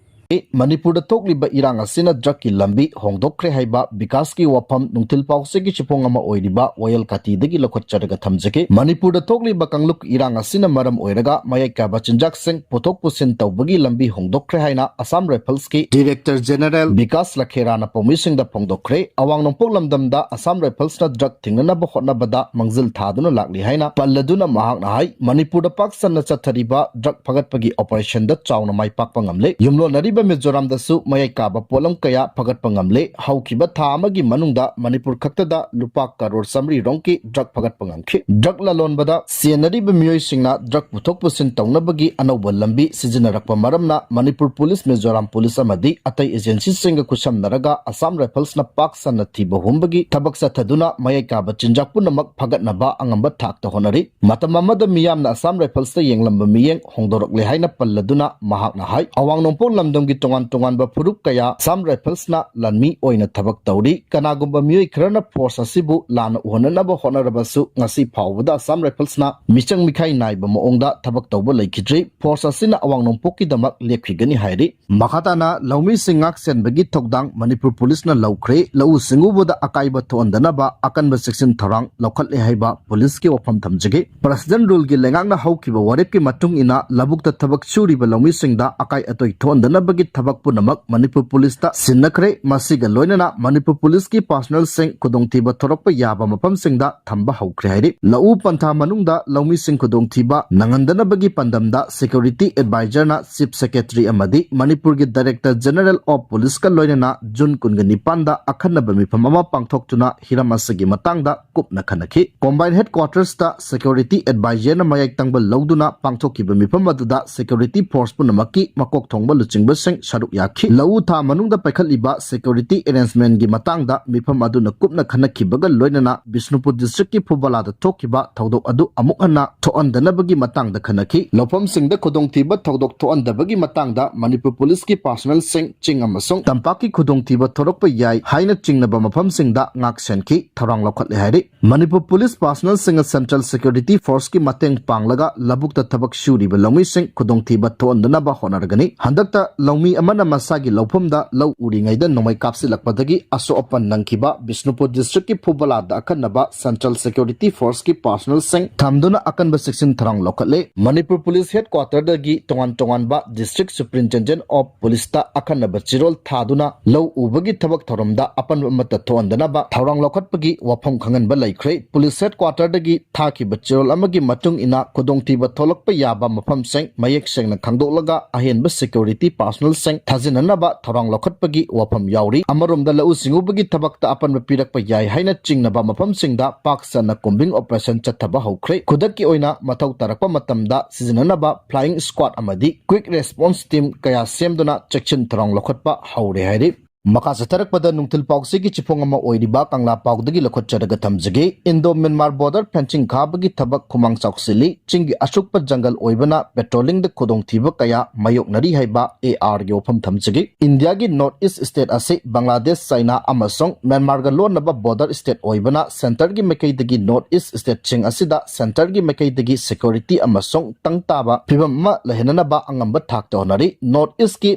ꯃꯅꯤꯄꯨꯔꯗ ꯊꯣꯛꯂꯤꯕ ꯏꯔꯥꯡ ꯑꯁꯤꯅ drugꯀꯤ ꯂꯝꯕꯤ ꯍꯣꯡꯗꯣꯛꯈ꯭ꯔꯦ ꯍꯥꯏꯕ ꯕꯤꯀꯥꯁꯀꯤ ꯋꯥꯐꯝ ꯅꯨꯡꯊꯤꯜ ꯄꯥꯎꯆꯦꯒꯤ ꯆꯤꯐꯣꯡ ꯑꯃ ꯑꯣꯏꯔꯤꯕ ꯋꯥꯌꯦꯜ ꯀꯥꯇꯤꯗꯒꯤ ꯂꯧꯈꯠꯆꯔꯒ ꯊꯝꯖꯒꯦ꯫ ꯃꯅꯤꯄꯨꯔꯗ ꯊꯣꯛꯂꯤꯕ ꯀꯥꯡꯂꯨꯞ ꯏꯔꯥꯡ ꯑꯁꯤꯅ ꯃꯔꯝ ꯑꯣꯏꯔꯒ ꯃꯌꯥꯏ ꯀꯥꯕ ꯆꯤꯟꯖꯥꯛꯁꯤꯡ ꯄꯨꯊꯣꯛ ꯄꯨꯁꯤꯟ ꯇꯧꯕꯒꯤ ꯂꯝꯕꯤ ꯍꯣꯡꯗꯣꯛꯈ꯭ꯔꯦ ꯍꯥꯏꯅ Assam Riflesꯀꯤ Director General ꯕꯤꯀꯥꯁ ꯂꯈꯦꯔꯥꯅ ꯄꯥꯎꯃꯤꯁꯤꯡꯗ ꯐꯣꯡꯗꯣꯛꯈ꯭ꯔꯦ꯫ ꯑꯋꯥꯡ ꯅꯣꯡꯄꯣꯛ ꯂꯝꯗꯝꯗ Assam Riflesꯅ drug ꯊꯤꯡꯅꯅꯕ ꯍꯣꯠꯅꯕꯗ ꯃꯥꯡꯖꯤꯜ ꯊꯥꯗꯨꯅ ꯂꯥꯛꯂꯤ ꯍꯥꯏꯅ ꯄꯜꯂꯗꯨꯅ ꯃꯍꯥꯛꯅ ꯍꯥꯏ, ꯃꯅꯤꯄꯨꯔꯗ ꯄꯥꯛ ꯁꯟꯅ ꯆꯠꯊꯔꯤꯕ drug ꯐꯒꯠꯄꯒꯤ operationꯗ ꯆꯥꯎꯅ ꯃꯥꯏ ꯄꯥꯛꯄ ꯉꯝꯂꯦ꯫ ꯌꯨꯝꯂꯣꯟꯅꯔꯤꯕ ꯃꯤꯖꯣꯔꯥꯝꯗꯁꯨ ꯃꯌꯥꯏ ꯀꯥꯕ ꯄꯣꯠꯂꯝ ꯀꯌꯥ ꯐꯒꯠꯄ ꯉꯝꯂꯦ꯫ ꯍꯧꯈꯤꯕ ꯊꯥ ꯑꯃꯒꯤ ꯃꯅꯨꯡꯗ ꯃꯅꯤꯄꯨꯔ ꯈꯛꯇꯗ ꯂꯨꯄꯥ ꯀꯔꯣꯔ ꯆꯥꯃꯔꯤ ꯔꯣꯝꯒꯤ drug ꯐꯒꯠꯄ ꯉꯝꯈꯤ꯫ Drug ꯂꯂꯣꯟꯕꯗ ꯆꯦꯟꯅꯔꯤꯕ ꯃꯤꯑꯣꯏꯁꯤꯡꯅ drug ꯄꯨꯊꯣꯛ ꯄꯨꯁꯤꯟ ꯇꯧꯅꯕꯒꯤ ꯑꯅꯧꯕ ꯂꯝꯕꯤ ꯁꯤꯖꯤꯟꯅꯔꯛꯄ ꯃꯔꯝꯅ ꯃꯅꯤꯄꯨꯔ ꯄꯨꯂꯤꯁ, ꯃꯤꯖꯣꯔꯥꯝ ꯄꯨꯂꯤꯁ ꯑꯃꯗꯤ ꯑꯇꯩ agencyꯁꯤꯡꯒ ꯈꯨꯠꯁꯝꯅꯔꯒ Assam Riflesꯅ ꯄꯥꯛ ꯁꯟꯅ ꯊꯤꯕ ꯍꯨꯝꯕꯒꯤ ꯊꯕꯛ ꯆꯠꯊꯗꯨꯅ ꯃꯌꯥꯏ ꯀꯥꯕ ꯆꯤꯟꯖꯥꯛ ꯄꯨꯝꯅꯃꯛ ꯐꯒꯠꯅꯕ ꯑꯉꯝꯕ ꯊꯥꯛꯇ ꯍꯣꯠꯅꯔꯤ꯫ ꯃꯇꯝ ꯑꯃꯗ ꯃꯤꯌꯥꯝꯅ Assam Riflesꯇ ꯌꯦꯡꯂꯝꯕ ꯃꯤꯠꯌꯦꯡ ꯍꯣꯡꯗꯣꯔꯛꯂꯦ ꯍꯥꯏꯅ ꯄꯜꯂꯗꯨꯅ ꯃꯍꯥꯛꯅ ꯍꯥꯏ, ꯑꯋꯥꯡ ꯅꯣꯡꯄꯣꯛ ꯂꯝꯗꯝ ꯒꯤ ꯇꯣꯉꯥꯟ ꯇꯣꯉꯥꯟꯕ ꯐꯨꯔꯨꯞ ꯀꯌꯥ ꯑꯁꯥꯝ ꯔꯥꯏꯐꯜꯁꯅ ꯂꯥꯟꯃꯤ ꯑꯣꯏꯅ ꯊꯕꯛ ꯇꯧꯔꯤ꯫ ꯀꯅꯥꯒꯨꯝꯕ ꯃꯤꯑꯣꯏ ꯈꯔꯅ ꯐꯣꯔꯁ ꯑꯁꯤꯕꯨ ꯂꯥꯟꯅ ꯎꯍꯟꯅꯅꯕ ꯍꯣꯠꯅꯔꯕꯁꯨ, ꯉꯁꯤ ꯐꯥꯎꯕꯗ ꯑꯁꯥꯝ ꯔꯥꯏꯐꯜꯁꯅ ꯃꯤꯆꯪ ꯃꯤꯈꯥꯏ ꯅꯥꯏꯕ ꯃꯑꯣꯡꯗ ꯊꯕꯛ ꯇꯧꯕ ꯂꯩꯈꯤꯗ꯭ꯔꯤ꯫ ꯐꯣꯔꯁ ꯑꯁꯤꯅ ꯑꯋꯥꯡ ꯅꯣꯡꯄꯣꯛꯀꯤꯗꯃꯛ ꯂꯦꯞꯈꯤꯒꯅꯤ ꯍꯥꯏꯔꯤ꯫ ꯃꯈꯥ ꯇꯥꯅ ꯂꯧꯃꯤꯁꯤꯡ ꯉꯥꯛ ꯁꯦꯟꯕꯒꯤ ꯊꯧꯗꯥꯡ ꯃꯅꯤꯄꯨꯔ ꯄꯨꯂꯤꯁꯅ ꯂꯧꯈ꯭ꯔꯦ꯫ ꯂꯧꯎ ꯁꯤꯡꯎꯕꯗ ꯑꯀꯥꯏꯕ ꯊꯣꯛꯍꯟꯗꯅꯕ ꯑꯀꯟꯕ ꯆꯦꯛꯁꯤꯟ ꯊꯧꯔꯥꯡ ꯂꯧꯈꯠꯂꯦ ꯍꯥꯏꯕ ꯄꯨꯂꯤꯁꯀꯤ ꯋꯥꯐꯝ ꯊꯝꯖꯒꯦ꯫ ꯄ꯭ꯔꯁꯤꯗꯦꯟ ꯔꯨꯜꯒꯤ ꯂꯩꯉꯥꯛꯅ ꯍꯧꯈꯤꯕ ꯋꯥꯔꯦꯞꯀꯤ ꯃꯇꯨꯡ ꯏꯟꯅ ꯂꯧꯕꯨꯛꯇ ꯊꯕꯛ ꯁꯨꯔꯤꯕ ꯂꯧꯃꯤꯁꯤꯡꯗ ꯑꯀꯥꯏ ꯑꯇꯣꯏ ꯊꯣꯛꯍꯟꯗꯅꯕꯒꯤ ꯊꯕꯛ ꯄꯨꯝꯅꯃꯛ ꯃꯅꯤꯄꯨꯔ ꯄꯨꯂꯤꯁꯇ ꯁꯤꯟꯅꯈ꯭ꯔꯦ꯫ ꯃꯁꯤꯒ ꯂꯣꯏꯅꯅ ꯃꯅꯤꯄꯨꯔ ꯄꯨꯂꯤꯁꯀꯤ ꯄꯥꯔꯁꯣꯅꯦꯜꯁꯤꯡ ꯈꯨꯗꯣꯡꯊꯤꯕ ꯊꯣꯔꯛꯄ ꯌꯥꯕ ꯃꯐꯝꯁꯤꯡꯗ ꯊꯝꯕ ꯍꯧꯈ꯭ꯔꯦ ꯍꯥꯏꯔꯤ꯫ ꯂꯧꯎ ꯄꯟꯊꯥ ꯃꯅꯨꯡꯗ ꯂꯧꯃꯤꯁꯤꯡ ꯈꯨꯗꯣꯡꯊꯤꯕ ꯅꯪꯍꯟꯗꯅꯕꯒꯤ ꯄꯥꯟꯗꯝꯗ ꯁꯦꯀ꯭ꯌꯨꯔꯤꯇꯤ ꯑꯦꯗꯚꯥꯏꯖꯔꯅ ꯆꯤꯐ ꯁꯦꯀ꯭ꯔꯦꯇꯔꯤ ꯑꯃꯗꯤ ꯃꯅꯤꯄꯨꯔꯒꯤ ꯗꯥꯏꯔꯦꯛꯇꯔ ꯖꯦꯅꯔꯦꯜ ꯑꯣꯐ ꯄꯨꯂꯤꯁꯀ ꯂꯣꯏꯅꯅ ꯖꯨꯟ ꯀꯨꯟꯒ ꯅꯤꯄꯥꯟꯗ ꯑꯈꯟꯅꯕ ꯃꯤꯐꯝ ꯑꯃ ꯄꯥꯡꯊꯣꯛꯇꯨꯅ ꯍꯤꯔꯝ ꯑꯁꯤꯒꯤ ꯃꯇꯥꯡꯗ ꯀꯨꯞꯅ ꯈꯟꯅꯈꯤ꯫ ꯀꯣꯝꯕꯥꯏꯟ ꯍꯦꯗꯀ꯭ꯋꯥꯇꯔꯁꯇ ꯁꯦꯀ꯭ꯌꯨꯔꯤꯇꯤ ꯑꯦꯗꯚꯥꯏꯖꯔꯅ ꯃꯌꯥꯏ ꯇꯪꯕ ꯂꯧꯗꯨꯅ ꯄꯥꯡꯊꯣꯛꯈꯤꯕ ꯃꯤꯐꯝ ꯑꯗꯨꯗ ꯁꯦꯀ꯭ꯌꯨꯔꯤꯇꯤ ꯐꯣꯔꯁ ꯄꯨꯝꯅꯃꯛꯀꯤ ꯃꯀꯣꯛ ꯊꯣꯡꯕ ꯂꯨꯆꯤꯡꯕꯁꯤꯡ ꯁꯔꯨꯛ ꯌꯥꯈꯤ꯫ ꯂꯧꯎ ꯊꯥ ꯃꯅꯨꯡꯗ ꯄꯥꯏꯈꯠꯂꯤꯕ ꯁꯦꯀ꯭ꯌꯨꯔꯤꯇꯤ ꯑꯦꯔꯦꯟꯖꯃꯦꯟꯒꯤ ꯃꯇꯥꯡꯗ ꯃꯤꯐꯝ ꯑꯗꯨꯅ ꯀꯨꯞꯅ ꯈꯟꯅꯈꯤꯕꯒ ꯂꯣꯏꯅꯅ ꯕꯤꯁꯅꯨꯄꯨꯔ ꯗꯤꯁꯇ꯭ꯔꯤꯛꯀꯤ ꯐꯨꯕꯂꯥꯗ ꯊꯣꯛꯈꯤꯕ ꯊꯧꯗꯣꯛ ꯑꯗꯨ ꯑꯃꯨꯛ ꯍꯟꯅ ꯊꯣꯛꯍꯟꯗꯅꯕꯒꯤ ꯃꯇꯥꯡꯗ ꯈꯟꯅꯈꯤ꯫ ꯂꯧꯐꯝꯁꯤꯡꯗ ꯈꯨꯗꯣꯡꯊꯤꯕ ꯊꯧꯗꯣꯛ ꯊꯣꯛꯍꯟꯗꯕꯒꯤ ꯃꯇꯥꯡꯗ ꯃꯅꯤꯄꯨꯔ ꯄꯨꯂꯤꯁꯀꯤ ꯄꯥꯔꯁꯣꯅꯦꯜꯁꯤꯡ ꯆꯤꯡ ꯑꯃꯁꯨꯡ ꯇꯝꯄꯥꯛꯀꯤ ꯈꯨꯗꯣꯡꯊꯤꯕ ꯊꯣꯔꯛꯄ ꯌꯥꯏ ꯍꯥꯏꯅ ꯆꯤꯡꯅꯕ ꯃꯐꯝꯁꯤꯡꯗ ꯉꯥꯛ ꯁꯦꯟꯈꯤ, ꯊꯧꯔꯥꯡ ꯂꯧꯈꯠꯂꯦ ꯍꯥꯏꯔꯤ꯫ ꯃꯅꯤꯄꯨꯔ ꯄꯨꯂꯤꯁ ꯄꯥꯔꯁꯣꯅꯦꯜꯁꯤꯡꯅ ꯁꯦꯟꯇ꯭ꯔꯦꯜ ꯁꯦꯀ꯭ꯌꯨꯔꯤꯇꯤ ꯐꯣꯔꯁꯀꯤ ꯃꯇꯦꯡ ꯄꯥꯡꯂꯒ ꯂꯧꯕꯨꯛꯇ ꯊꯕꯛ ꯁꯨꯔꯤꯕ ꯂꯧꯃꯤꯁꯤꯡ ꯈꯨꯗꯣꯡꯊꯤꯕ ꯊꯣꯛꯍꯟꯗꯅꯕ ꯍꯣꯠꯅꯔꯒꯅꯤ꯫ ꯍꯟꯗꯛꯇ ꯂꯧꯃꯤ ꯑꯃꯅ ꯃꯁꯥꯒꯤ ꯂꯧꯐꯝꯗ ꯂꯧ ꯎꯔꯤꯉꯩꯗ ꯅꯣꯡꯃꯩ ꯀꯥꯞꯁꯤꯜꯂꯛꯄꯗꯒꯤ ꯑꯁꯣꯛ ꯑꯄꯟ ꯅꯪꯈꯤꯕ ꯕꯤꯁꯅꯨꯄꯨꯔ ꯗꯤꯁꯇ꯭ꯔꯤꯛꯀꯤ ꯐꯨꯕꯂꯥꯗ ꯑꯈꯟꯅꯕ ꯁꯦꯟꯇ꯭ꯔꯦꯜ ꯁꯦꯀ꯭ꯌꯨꯔꯤꯇꯤ ꯐꯣꯔꯁꯀꯤ ꯄꯥꯔꯁꯣꯅꯦꯜꯁꯤꯡ ꯊꯝꯗꯨꯅ ꯑꯀꯟꯕ ꯆꯦꯛꯁꯤꯟ ꯊꯧꯔꯥꯡ ꯂꯧꯈꯠꯂꯦ꯫ ꯃꯅꯤꯄꯨꯔ ꯄꯨꯂꯤꯁ ꯍꯦꯗꯀ꯭ꯋꯥꯇꯔꯗꯒꯤ ꯇꯣꯉꯥꯟ ꯇꯣꯉꯥꯟꯕ ꯗꯤꯁꯇ꯭ꯔꯤꯛ ꯁꯨꯄꯔꯤꯟꯇꯦꯟꯗꯦꯟꯠ ꯑꯣꯐ ꯄꯨꯂꯤꯁꯇ ꯑꯈꯟꯅꯕ ꯆꯦꯔꯣꯜ ꯊꯥꯗꯨꯅ ꯂꯧ ꯎꯕꯒꯤ ꯊꯕꯛ ꯊꯧꯔꯝꯗ ꯑꯄꯟꯕ ꯑꯃꯠꯇ ꯊꯣꯛꯍꯟꯗꯅꯕ ꯊꯧꯔꯥꯡ ꯂꯧꯈꯠꯄꯒꯤ ꯋꯥꯐꯝ ꯈꯪꯍꯟꯕ ꯂꯩꯈ꯭ꯔꯦ꯫ ꯄꯨꯂꯤꯁ ꯍꯦꯗꯀ꯭ꯋꯥꯇꯔꯗꯒꯤ ꯊꯥꯈꯤꯕ ꯆꯦꯔꯣꯜ ꯑꯃꯒꯤ ꯃꯇꯨꯡ ꯏꯟꯅ ꯈꯨꯗꯣꯡꯊꯤꯕ ꯊꯣꯛꯂꯛꯄ ꯌꯥꯕ ꯃꯐꯝꯁꯤꯡ ꯃꯌꯦꯛ ꯁꯦꯡꯅ ꯈꯪꯗꯣꯛꯂꯒ ꯑꯍꯦꯟꯕ ꯁꯦꯀ꯭ꯌꯨꯔꯤꯇꯤ ꯄꯥꯔꯁꯣꯅꯦꯜꯁꯤꯡ ꯊꯥꯖꯤꯟꯅꯅꯕ ꯊꯧꯔꯥꯡ ꯂꯧꯈꯠꯄꯒꯤ ꯋꯥꯐꯝ ꯌꯥꯎꯔꯤ꯫ ꯑꯃꯔꯣꯝꯗ ꯂꯧꯎ ꯁꯤꯡꯎꯕꯒꯤ ꯊꯕꯛꯇ ꯑꯄꯟꯕ ꯄꯤꯔꯛꯄ ꯌꯥꯏ ꯍꯥꯏꯅ ꯆꯤꯡꯅꯕ ꯃꯐꯝꯁꯤꯡꯗ ꯄꯥꯛ ꯁꯟꯅ ꯀꯣꯝꯕꯤꯡ ꯑꯣꯄꯔꯦꯁꯟ ꯆꯠꯊꯕ ꯍꯧꯈ꯭ꯔꯦ꯫ ꯈꯨꯗꯛꯀꯤ ꯑꯣꯏꯅ ꯃꯊꯧ ꯇꯥꯔꯛꯄ ꯃꯇꯝꯗ ꯁꯤꯖꯤꯟꯅꯅꯕ ꯐ꯭ꯂꯥꯏꯌꯤꯡ ꯁ꯭ꯀ꯭ꯋꯥꯗ ꯑꯃꯗꯤ ꯀ꯭ꯋꯤꯛ ꯔꯦꯁꯄꯣꯟꯁ ꯇꯤꯝ ꯀꯌꯥ ꯁꯦꯝꯗꯨꯅ ꯆꯦꯛꯁꯤꯟ ꯊꯧꯔꯥꯡ ꯂꯧꯈꯠꯄ ꯍꯧꯔꯦ ꯍꯥꯏꯔꯤ꯫ ꯃꯈꯥ ꯆꯠꯊꯔꯛꯄꯗ ꯅꯨꯡꯊꯤꯜ ꯄꯥꯎꯆꯦꯒꯤ ꯆꯤꯐꯣꯡ ꯑꯃ ꯑꯣꯏꯔꯤꯕ ꯀꯪꯂꯥ ꯄꯥꯎꯗꯒꯤ ꯂꯧꯈꯠꯆꯔꯒ ꯊꯝꯖꯒꯦ꯫ ꯏꯟꯗꯣ ꯃ꯭ꯌꯥꯟꯃꯥꯔ ꯕꯣꯔꯗꯔ ꯐꯦꯟꯁꯤꯡ ꯈꯥꯕꯒꯤ ꯊꯕꯛ ꯈꯨꯃꯥꯡ ꯆꯥꯎꯁꯤꯜꯂꯤ꯫ ꯆꯤꯡꯒꯤ ꯑꯁꯨꯛꯄ ꯖꯪꯒꯜ ꯑꯣꯏꯕꯅ ꯄꯦꯇ꯭ꯔꯣꯂꯤꯡꯗ ꯈꯨꯗꯣꯡꯊꯤꯕ ꯀꯌꯥ ꯃꯥꯌꯣꯛꯅꯔꯤ ꯍꯥꯏꯕ ꯑꯦ ꯑꯥꯔꯒꯤ ꯋꯥꯐꯝ ꯊꯝꯖꯒꯦ꯫ ꯏꯟꯗꯤꯌꯥꯒꯤ ꯅꯣꯔꯠ ꯏꯁ ꯁ꯭ꯇꯦꯠ ꯑꯁꯤ ꯕꯪꯒ꯭ꯂꯥꯗꯦꯁ, ꯆꯥꯏꯅꯥ ꯑꯃꯁꯨꯡ ꯃ꯭ꯌꯥꯟꯃꯥꯔꯒ ꯂꯣꯟꯅꯕ ꯕꯣꯔꯗꯔ ꯁ꯭ꯇꯦꯠ ꯑꯣꯏꯕꯅ ꯁꯦꯟꯇꯔꯒꯤ ꯃꯥꯏꯀꯩꯗꯒꯤ ꯅꯣꯔꯠ ꯏꯁ ꯁ꯭ꯇꯦꯠꯁꯤꯡ ꯑꯁꯤꯗ ꯁꯦꯟꯇꯔꯒꯤ ꯃꯥꯏꯀꯩꯗꯒꯤ ꯁꯦꯀ꯭ꯌꯨꯔꯤꯇꯤ ꯑꯃꯁꯨꯡ ꯇꯪ ꯇꯥꯕ ꯐꯤꯕꯝ ꯑꯃ ꯂꯩꯍꯟꯅꯕ ꯑꯉꯝꯕ ꯊꯥꯛꯇ ꯍꯣꯠꯅꯔꯤ꯫ ꯅꯣꯔꯠ ꯏꯁꯀꯤ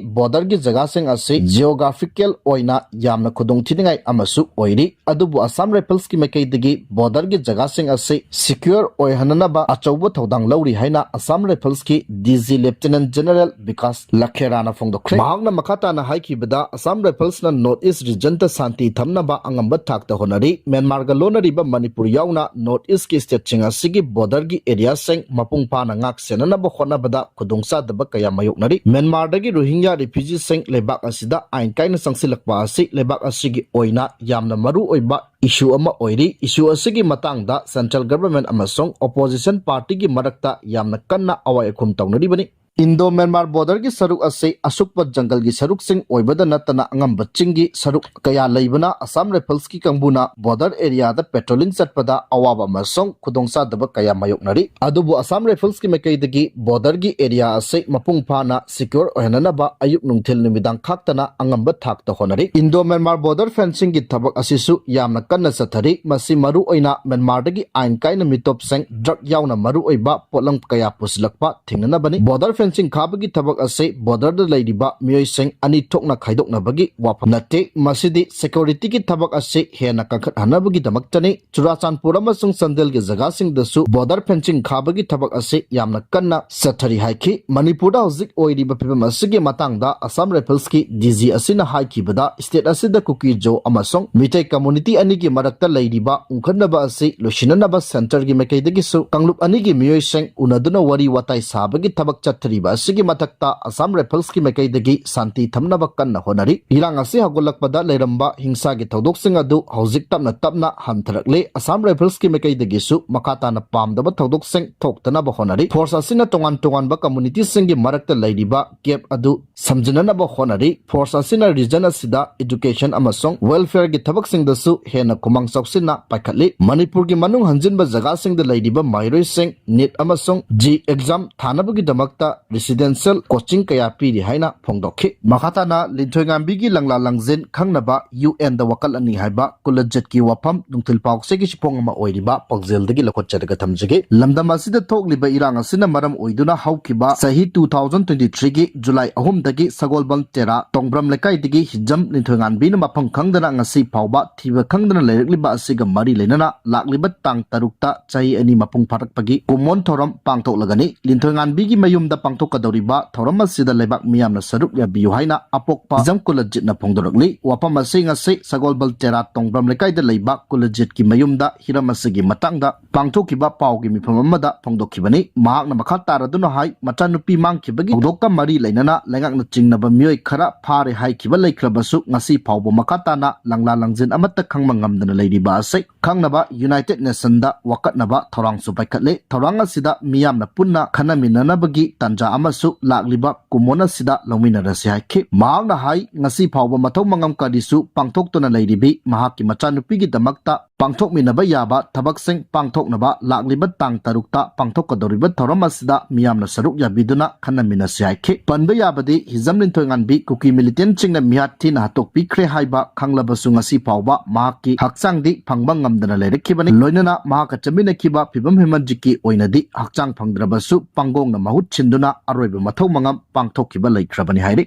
ꯕꯣꯔꯗꯔꯒꯤ ꯖꯒꯥꯁꯤꯡ ꯑꯁꯤ ꯖꯤꯑꯣꯒ꯭ꯔꯥꯐꯤꯀꯦꯜ ꯑꯣꯏꯅ ꯌꯥꯝꯅ ꯈꯨꯗꯣꯡꯊꯤꯅꯤꯡꯉꯥꯏ ꯑꯃꯁꯨ ꯑꯣꯏꯔꯤ꯫ ꯑꯗꯨꯕꯨ ꯑꯁꯥꯝ ꯔꯥꯏꯐꯜꯁꯀꯤ ꯃꯥꯏꯀꯩꯗꯒꯤ ꯕꯣꯔꯗꯔꯒꯤ ꯖꯒꯥꯁꯤꯡ ꯑꯁꯤ ꯁꯤꯀ꯭ꯌꯣꯔ ꯑꯣꯏꯍꯟꯅꯅꯕ ꯑꯆꯧꯕ ꯊꯧꯗꯥꯡ ꯂꯧꯔꯤ ꯍꯥꯏꯅ Assam ꯔꯥꯏꯐꯜꯁꯀꯤ D G ꯂꯦꯐꯇꯤꯅꯦꯟ general Vikas ꯂꯈꯦꯔꯥꯅ ꯐꯣꯡꯗꯣꯛꯈ꯭ꯔꯦ꯫ ꯃꯍꯥꯛꯅ ꯃꯈꯥ ꯇꯥꯅ ꯍꯥꯏꯈꯤꯕꯗ, ꯑꯁꯥꯝ ꯔꯥꯏꯐꯜꯁꯅ ꯅꯣꯔꯠ ꯏꯁ ꯔꯤꯖꯟꯗ ꯁꯥꯟꯇꯤ ꯊꯝꯅꯕ ꯑꯉꯝꯕ ꯊꯥꯛꯇ ꯍꯣꯠꯅꯔꯤ꯫ ꯃ꯭ꯌꯥꯟꯃꯥꯔꯒ ꯂꯣꯟꯅꯔꯤꯕ ꯃꯅꯤꯄꯨꯔ ꯌꯥꯎꯅ ꯅꯣꯔꯠ ꯏꯁꯀꯤ ꯁ꯭ꯇꯦꯠꯁꯤꯡ ꯑꯁꯤꯒꯤ ꯕꯣꯔꯗꯔꯒꯤ ꯑꯦꯔꯤꯌꯥꯁꯤꯡ ꯃꯄꯨꯡ ꯐꯥꯅ ꯉꯥꯛ ꯁꯦꯟꯅꯅꯕ ꯍꯣꯠꯅꯕꯗ ꯈꯨꯗꯣꯡꯆꯥꯗꯕ ꯀꯌꯥ ꯃꯥꯌꯣꯛꯅꯔꯤ꯫ ꯃ꯭ꯌꯥꯟꯃꯥꯔꯗꯒꯤ ꯔꯣꯍꯤꯡꯒ꯭ꯌꯥ ꯔꯤꯐ꯭ꯌꯨꯖꯤꯁꯤꯡ ꯂꯩꯕꯥꯛ ꯑꯁꯤꯗ ꯑꯥꯏꯟ ꯀꯥꯏꯅ ꯆꯪꯁꯤꯜꯂꯛꯄ ꯑꯁꯤ ꯂꯩꯕꯥꯛ ꯑꯁꯤꯒꯤ ꯑꯣꯏꯅ ꯌꯥꯝꯅ ꯃꯔꯨ ꯑꯣꯏꯕ ꯏꯁꯨ ꯑꯃ ꯑꯣꯏꯔꯤ꯫ ꯏꯁꯨ ꯑꯁꯤꯒꯤ ꯃꯇꯥꯡꯗ ꯁꯦꯟꯇ꯭ꯔꯦꯜ ꯒꯚꯔꯟꯃꯦꯟꯠ ꯑꯃꯁꯨꯡ ꯑꯣꯄꯣꯖꯤꯁꯟ ꯄꯥꯔꯇꯤꯒꯤ ꯃꯔꯛꯇ ꯌꯥꯝꯅ ꯀꯟꯅ ꯑꯋꯥꯏ ꯑꯈꯨꯝ ꯇꯧꯅꯔꯤꯕꯅꯤ꯫ ꯏꯟꯗꯣ ꯃ꯭ꯌꯥꯟꯃꯥꯔ ꯕꯣꯔꯗꯔꯒꯤ ꯁꯔꯨꯛ ꯑꯁꯤ ꯑꯁꯨꯛꯄ ꯖꯪꯒꯜꯒꯤ ꯁꯔꯨꯛꯁꯤꯡ ꯑꯣꯏꯕꯗ ꯅꯠꯇꯅ ꯑꯉꯝꯕ ꯆꯤꯡꯒꯤ ꯁꯔꯨꯛ ꯀꯌꯥ ꯂꯩꯕꯅ ꯑꯁꯥꯝ ꯔꯥꯏꯐꯜꯁꯀꯤ ꯀꯥꯡꯕꯨꯅ ꯕꯣꯔꯗꯔ ꯑꯦꯔꯤꯌꯥꯗ ꯄꯦꯇ꯭ꯔꯣꯂꯤꯡ ꯆꯠꯄꯗ ꯑꯋꯥꯕ ꯑꯃꯁꯨꯡ ꯈꯨꯗꯣꯡꯆꯥꯗꯕ ꯀꯌꯥ ꯃꯥꯌꯣꯛꯅꯔꯤ꯫ ꯑꯗꯨꯕꯨ ꯑꯁꯥꯝ ꯔꯥꯏꯐꯜꯁꯀꯤ ꯃꯥꯏꯀꯩꯗꯒꯤ ꯕꯣꯔꯗꯔꯒꯤ ꯑꯦꯔꯤꯌꯥ ꯑꯁꯤ ꯃꯄꯨꯡ ꯐꯥꯅ ꯁꯤꯀ꯭ꯌꯣꯔ ꯑꯣꯏꯍꯟꯅꯅꯕ ꯑꯌꯨꯛ ꯅꯨꯡꯊꯤꯜ ꯅꯨꯃꯤꯗꯥꯡ ꯈꯥꯛꯇꯅ ꯑꯉꯝꯕ ꯊꯥꯛꯇ ꯍꯣꯠꯅꯔꯤ꯫ ꯏꯟꯗꯣ ꯃ꯭ꯌꯥꯟꯃꯥꯔ ꯕꯣꯔꯗꯔ ꯐꯦꯟꯁꯤꯡꯒꯤ ꯊꯕꯛ ꯑꯁꯤꯁꯨ ꯌꯥꯝꯅ ꯀꯟꯅ ꯆꯠꯊꯔꯤ꯫ ꯃꯁꯤ ꯃꯔꯨ ꯑꯣꯏꯅ ꯃ꯭ꯌꯥꯟꯃꯥꯔꯗꯒꯤ ꯑꯥꯏꯟ ꯀꯥꯏꯅ ꯃꯤꯇꯣꯞꯁꯤꯡ, ꯗ꯭ꯔꯒ ꯌꯥꯎꯅ ꯃꯔꯨ ꯑꯣꯏꯕ ꯄꯣꯠꯂꯝ ꯀꯌꯥ ꯄꯨꯁꯤꯜꯂꯛꯄ ꯊꯦꯡꯅꯅꯕꯅꯤ꯫ ꯕꯣꯔꯗꯔ ꯐꯦꯟꯁꯤꯡ ꯈꯥꯕꯒꯤ ꯊꯕꯛ ꯑꯁꯤ ꯕꯣꯔꯗꯔꯗ ꯂꯩꯔꯤꯕ ꯃꯤꯑꯣꯏꯁꯤꯡ ꯑꯅꯤ ꯊꯣꯛꯅ ꯈꯥꯏꯗꯣꯛꯅꯕꯒꯤ ꯋꯥꯐꯝ ꯅꯠꯇꯦ꯫ ꯃꯁꯤꯗꯤ ꯁꯦꯀ꯭ꯌꯨꯔꯤꯇꯤꯒꯤ ꯊꯕꯛ ꯑꯁꯤ ꯍꯦꯟꯅ ꯀꯟꯈꯠꯍꯟꯅꯕꯒꯤꯗꯃꯛꯇꯅꯤ꯫ ꯆꯨꯔꯥꯆꯥꯟꯄꯨꯔ ꯑꯃꯁꯨꯡ ꯆꯥꯟꯗꯦꯜꯒꯤ ꯖꯒꯥꯁꯤꯡꯗꯁꯨ ꯕꯣꯔꯗꯔ ꯐꯦꯟꯁꯤꯡ ꯈꯥꯕꯒꯤ ꯊꯕꯛ ꯑꯁꯤ ꯌꯥꯝꯅ ꯀꯟꯅ ꯆꯠꯊꯔꯤ ꯍꯥꯏꯈꯤ꯫ ꯃꯅꯤꯄꯨꯔꯗ ꯍꯧꯖꯤꯛ ꯑꯣꯏꯔꯤꯕ ꯐꯤꯕꯝ ꯑꯁꯤꯒꯤ ꯃꯇꯥꯡꯗ ꯑꯁꯥꯝ ꯔꯥꯏꯐꯜꯁꯀꯤ ꯗꯤ ꯖꯤ ꯑꯁꯤꯅ ꯍꯥꯏꯈꯤꯕꯗ, ꯁ꯭ꯇꯦꯠ ꯑꯁꯤꯗ ꯀꯨꯀꯤ-ꯖꯣ ꯑꯃꯁꯨꯡ ꯃꯤꯇꯩ ꯀꯝꯃ꯭ꯌꯨꯅꯤꯇꯤ ꯑꯅꯤꯒꯤ ꯃꯔꯛꯇ ꯂꯩꯔꯤꯕ ꯎꯪꯈꯠꯅꯕ ꯑꯁꯤ ꯂꯣꯏꯁꯤꯟꯅꯅꯕ ꯁꯦꯟꯇꯔꯒꯤ ꯃꯥꯏꯀꯩꯗꯒꯤꯁꯨ ꯀꯥꯡꯂꯨꯞ ꯑꯅꯤꯒꯤ ꯃꯤꯑꯣꯏꯁꯤꯡ ꯎꯅꯗꯨꯅ ꯋꯥꯔꯤ ꯋꯥꯇꯥꯏ ꯁꯥꯕꯒꯤ ꯊꯕꯛ ꯆꯠꯊꯔꯤ꯫ ꯂꯩꯔꯤꯕ ꯑꯁꯤꯒꯤ ꯃꯊꯛꯇ ꯑꯁꯥꯝ ꯔꯥꯏꯐꯜꯁꯀꯤ ꯃꯥꯏꯀꯩꯗꯒꯤ ꯁꯥꯟꯇꯤ ꯊꯝꯅꯕ ꯀꯟꯅ ꯍꯣꯠꯅꯔꯤ꯫ ꯏꯔꯥꯡ ꯑꯁꯤ ꯍꯧꯒꯠꯂꯛꯄꯗ ꯂꯩꯔꯝꯕ ꯍꯤꯡꯁꯥꯒꯤ ꯊꯧꯗꯣꯛꯁꯤꯡ ꯑꯗꯨ ꯍꯧꯖꯤꯛ ꯇꯞꯅ ꯇꯞꯅ ꯍꯟꯊꯔꯛꯂꯦ꯫ ꯑꯁꯥꯝ ꯔꯥꯏꯐꯜꯁꯀꯤ ꯃꯥꯏꯀꯩꯗꯒꯤꯁꯨ ꯃꯈꯥ ꯇꯥꯅ ꯄꯥꯝꯗꯕ ꯊꯧꯗꯣꯛꯁꯤꯡ ꯊꯣꯛꯇꯅꯕ ꯍꯣꯠꯅꯔꯤ꯫ ꯐꯣꯔꯁ ꯑꯁꯤꯅ ꯇꯣꯉꯥꯟ ꯇꯣꯉꯥꯟꯕ ꯀꯝꯃꯨꯅꯤꯇꯤꯁꯤꯡꯒꯤ ꯃꯔꯛꯇ ꯂꯩꯔꯤꯕ ꯒꯦꯞ ꯑꯗꯨ ꯁꯝꯖꯤꯟꯅꯅꯕ ꯍꯣꯠꯅꯔꯤ꯫ ꯐꯣꯔꯁ ꯑꯁꯤꯅ ꯔꯤꯖꯟ ꯑꯁꯤꯗ ꯏꯗꯨꯀꯦꯁꯟ ꯑꯃꯁꯨꯡ ꯋꯦꯜꯐꯤꯌꯔꯒꯤ ꯊꯕꯛꯁꯤꯡꯗꯁꯨ ꯍꯦꯟꯅ ꯈꯨꯃꯥꯡ ꯆꯥꯎꯁꯤꯟꯅ ꯄꯥꯏꯈꯠꯂꯤ꯫ ꯃꯅꯤꯄꯨꯔꯒꯤ ꯃꯅꯨꯡ ꯍꯟꯖꯤꯟꯕ ꯖꯒꯥꯁꯤꯡꯗ ꯂꯩꯔꯤꯕ ꯃꯍꯩꯔꯣꯏꯁꯤꯡ ꯅꯤꯠ ꯑꯃꯁꯨꯡ ꯖꯤ ꯑꯦꯛꯖꯥꯝ ꯊꯥꯅꯕꯒꯤꯗꯃꯛꯇ ꯔꯤꯁꯤꯗꯦꯟꯁꯤꯌꯦꯜ ꯀꯣꯆꯤꯡ ꯀꯌꯥ ꯄꯤꯔꯤ ꯍꯥꯏꯅ ꯐꯣꯡꯗꯣꯛꯈꯤ꯫ ꯃꯈꯥ ꯇꯥꯅ ꯂꯤꯟꯊꯣꯏꯉꯥꯟꯕꯤꯒꯤ ꯂꯪꯂꯥ ꯂꯪꯖꯤꯟ ꯈꯪꯅꯕ ꯌꯨ ꯑꯦꯟꯗ ꯋꯥꯀꯠꯂꯅꯤ ꯍꯥꯏꯕ ꯀꯨꯂꯖꯤꯠꯀꯤ ꯋꯥꯐꯝ ꯅꯨꯡꯊꯤꯜ ꯄꯥꯎꯆꯦꯒꯤ ꯁꯤꯐꯣꯡ ꯑꯃ ꯑꯣꯏꯔꯤꯕ ꯄꯥꯎꯖꯦꯜꯗꯒꯤ ꯂꯧꯈꯠꯆꯔꯒ ꯊꯝꯖꯒꯦ꯫ ꯂꯝꯗꯝ ꯑꯁꯤꯗ ꯊꯣꯛꯂꯤꯕ ꯏꯔꯥꯡ ꯑꯁꯤꯅ ꯃꯔꯝ ꯑꯣꯏꯗꯨꯅ ꯍꯧꯈꯤꯕ ꯆꯍꯤ two thousand twenty three ꯒꯤ ꯖꯨꯂꯥꯏ ꯑꯍꯨꯝꯗꯒꯤ ꯁꯒꯣꯜꯕꯟ ꯇꯦꯔꯥ ꯇꯣꯡꯕ꯭ꯔꯝ ꯂꯩꯀꯥꯏꯗꯒꯤ ꯍꯤꯖꯝ ꯂꯤꯟꯊꯣꯏꯉꯥꯟꯕꯤꯅ ꯃꯐꯝ ꯈꯪꯗꯅ ꯉꯁꯤ ꯐꯥꯎꯕ ꯊꯤꯕ ꯈꯪꯗꯅ ꯂꯩꯔꯛꯂꯤꯕ ꯑꯁꯤꯒ ꯃꯔꯤ ꯂꯩꯅꯅ ꯂꯥꯛꯂꯤꯕ ꯇꯥꯡ ꯇꯔꯨꯛꯇ ꯆꯍꯤ ꯑꯅꯤ ꯃꯄꯨꯡ ꯐꯥꯔꯛꯄꯒꯤ ꯀꯨꯝꯑꯣꯟ ꯊꯧꯔꯝ ꯄꯥꯡꯊꯣꯛꯂꯒꯅꯤ꯫ ꯂꯤꯟꯊꯣꯏꯉꯥꯟꯕꯤꯒꯤ ꯃꯌꯨꯝꯗ ꯄꯥꯡꯊꯣꯛꯀꯗꯧꯔꯤꯕ ꯊꯧꯔꯝ ꯑꯁꯤꯗ ꯂꯩꯕꯥꯛ ꯃꯤꯌꯥꯝꯅ ꯁꯔꯨꯛ ꯌꯥꯕꯤꯌꯨ ꯍꯥꯏꯅ ꯑꯄꯣꯛꯄ ꯍꯤꯖꯝ ꯀꯨꯂꯖꯤꯠꯅ ꯐꯣꯡꯗꯣꯔꯛꯂꯤ꯫ ꯋꯥꯐꯝ ꯑꯁꯤ ꯉꯁꯤ ꯁꯒꯣꯜꯕꯜ ꯇꯦꯔꯥ ꯇꯣꯡꯕ꯭ꯔꯝ ꯂꯩꯀꯥꯏꯗ ꯂꯩꯕ ꯀꯨꯂꯖꯤꯠꯀꯤ ꯃꯌꯨꯝꯗ ꯍꯤꯔꯝ ꯑꯁꯤꯒꯤ ꯃꯇꯥꯡꯗ ꯄꯥꯡꯊꯣꯛꯈꯤꯕ ꯄꯥꯎꯒꯤ ꯃꯤꯐꯝ ꯑꯃꯗ ꯐꯣꯡꯗꯣꯛꯈꯤꯕꯅꯤ꯫ ꯃꯍꯥꯛꯅ ꯃꯈꯥ ꯇꯥꯔꯗꯨꯅ ꯍꯥꯏ, ꯃꯆꯥꯅꯨꯄꯤ ꯃꯥꯡꯈꯤꯕꯒꯤ ꯊꯧꯗꯣꯛꯀ ꯃꯔꯤ ꯂꯩꯅꯅ ꯂꯩꯉꯥꯛꯅ ꯆꯤꯡꯅꯕ ꯃꯤꯑꯣꯏ ꯈꯔ ꯐꯥꯔꯦ ꯍꯥꯏꯈꯤꯕ ꯂꯩꯈ꯭ꯔꯕꯁꯨ ꯉꯁꯤ ꯐꯥꯎꯕ ꯃꯈꯥ ꯇꯥꯅ ꯂꯪꯂꯥ ꯂꯪꯖꯤꯟ ꯑꯃꯠꯇ ꯈꯪꯕ ꯉꯝꯗꯅ ꯂꯩꯔꯤꯕ ꯑꯁꯤ ꯈꯪꯅꯕ ꯌꯨꯅꯥꯏꯇꯦꯗ ꯅꯦꯁꯟꯗ ꯋꯥꯀꯠꯅꯕ ꯊꯧꯔꯥꯡꯁꯨ ꯄꯥꯏꯈꯠꯂꯦ꯫ ꯊꯧꯔꯥꯡ ꯑꯁꯤꯗ ꯃꯤꯌꯥꯝꯅ ꯄꯨꯟꯅ ꯈꯟꯅꯃꯤꯟꯅꯅꯕꯒꯤ ꯇꯥꯟꯖꯥ ꯑꯃꯁꯨ ꯂꯥꯛꯂꯤꯕ ꯀꯨꯝꯑꯣꯟ ꯑꯁꯤꯗ ꯂꯧꯃꯤꯟꯅꯔꯁꯤ ꯍꯥꯏꯈꯤ꯫ ꯃꯍꯥꯛꯅ ꯍꯥꯏ, ꯉꯁꯤ ꯐꯥꯎꯕ ꯃꯊꯧ ꯃꯉꯝ ꯀꯔꯤꯁꯨ ꯄꯥꯡꯊꯣꯛꯇꯨꯅ ꯂꯩꯔꯤꯕꯤ ꯃꯍꯥꯛꯀꯤ ꯃꯆꯥꯅꯨꯄꯤꯒꯤꯗꯃꯛꯇ ꯄꯥꯡꯊꯣꯛꯃꯤꯟꯅꯕ ꯌꯥꯕ ꯊꯕꯛꯁꯤꯡ ꯄꯥꯡꯊꯣꯛꯅꯕ ꯂꯥꯛꯂꯤꯕ ꯇꯥꯡ ꯇꯔꯨꯛꯇ ꯄꯥꯡꯊꯣꯛꯀꯗꯧꯔꯤꯕ ꯊꯧꯔꯝ ꯑꯁꯤꯗ ꯃꯤꯌꯥꯝꯅ ꯁꯔꯨꯛ ꯌꯥꯕꯤꯗꯨꯅ ꯈꯟꯅꯃꯤꯟꯅꯁꯤ ꯍꯥꯏꯈꯤ꯫ ꯄꯟꯕ ꯌꯥꯕꯗꯤ ꯍꯤꯖꯝ ꯂꯤꯟꯊꯣꯏꯉꯥꯟꯕꯤ ꯀꯨꯀꯤ ꯃꯤꯂꯤꯇꯦꯟꯁꯤꯡꯅ ꯃꯤꯍꯥꯠ ꯊꯤꯅ ꯍꯥꯠꯇꯣꯛꯄꯤꯈ꯭ꯔꯦ ꯍꯥꯏꯕ ꯈꯪꯂꯕꯁꯨ ꯉꯁꯤ ꯐꯥꯎꯕ ꯃꯍꯥꯛꯀꯤ ꯍꯛꯆꯥꯡꯗꯤ ꯐꯪꯕ ꯉꯝꯗꯅ ꯂꯩꯔꯛꯈꯤꯕꯅꯤ꯫ ꯂꯣꯏꯅꯅ ꯃꯍꯥꯛꯀ ꯆꯠꯃꯤꯟꯅꯈꯤꯕ ꯐꯤꯕꯝ ꯍꯦꯃꯟꯖꯤꯠꯀꯤ ꯑꯣꯏꯅꯗꯤ ꯍꯛꯆꯥꯡ ꯐꯪꯗ꯭ꯔꯕꯁꯨ ꯄꯥꯡꯒꯣꯡꯅ ꯃꯍꯨꯠ ꯁꯤꯟꯗꯨꯅ ꯑꯔꯣꯏꯕ ꯃꯊꯧ ꯃꯉꯝ ꯄꯥꯡꯊꯣꯛꯈꯤꯕ ꯂꯩꯈ꯭ꯔꯕꯅꯤ ꯍꯥꯏꯔꯤ꯫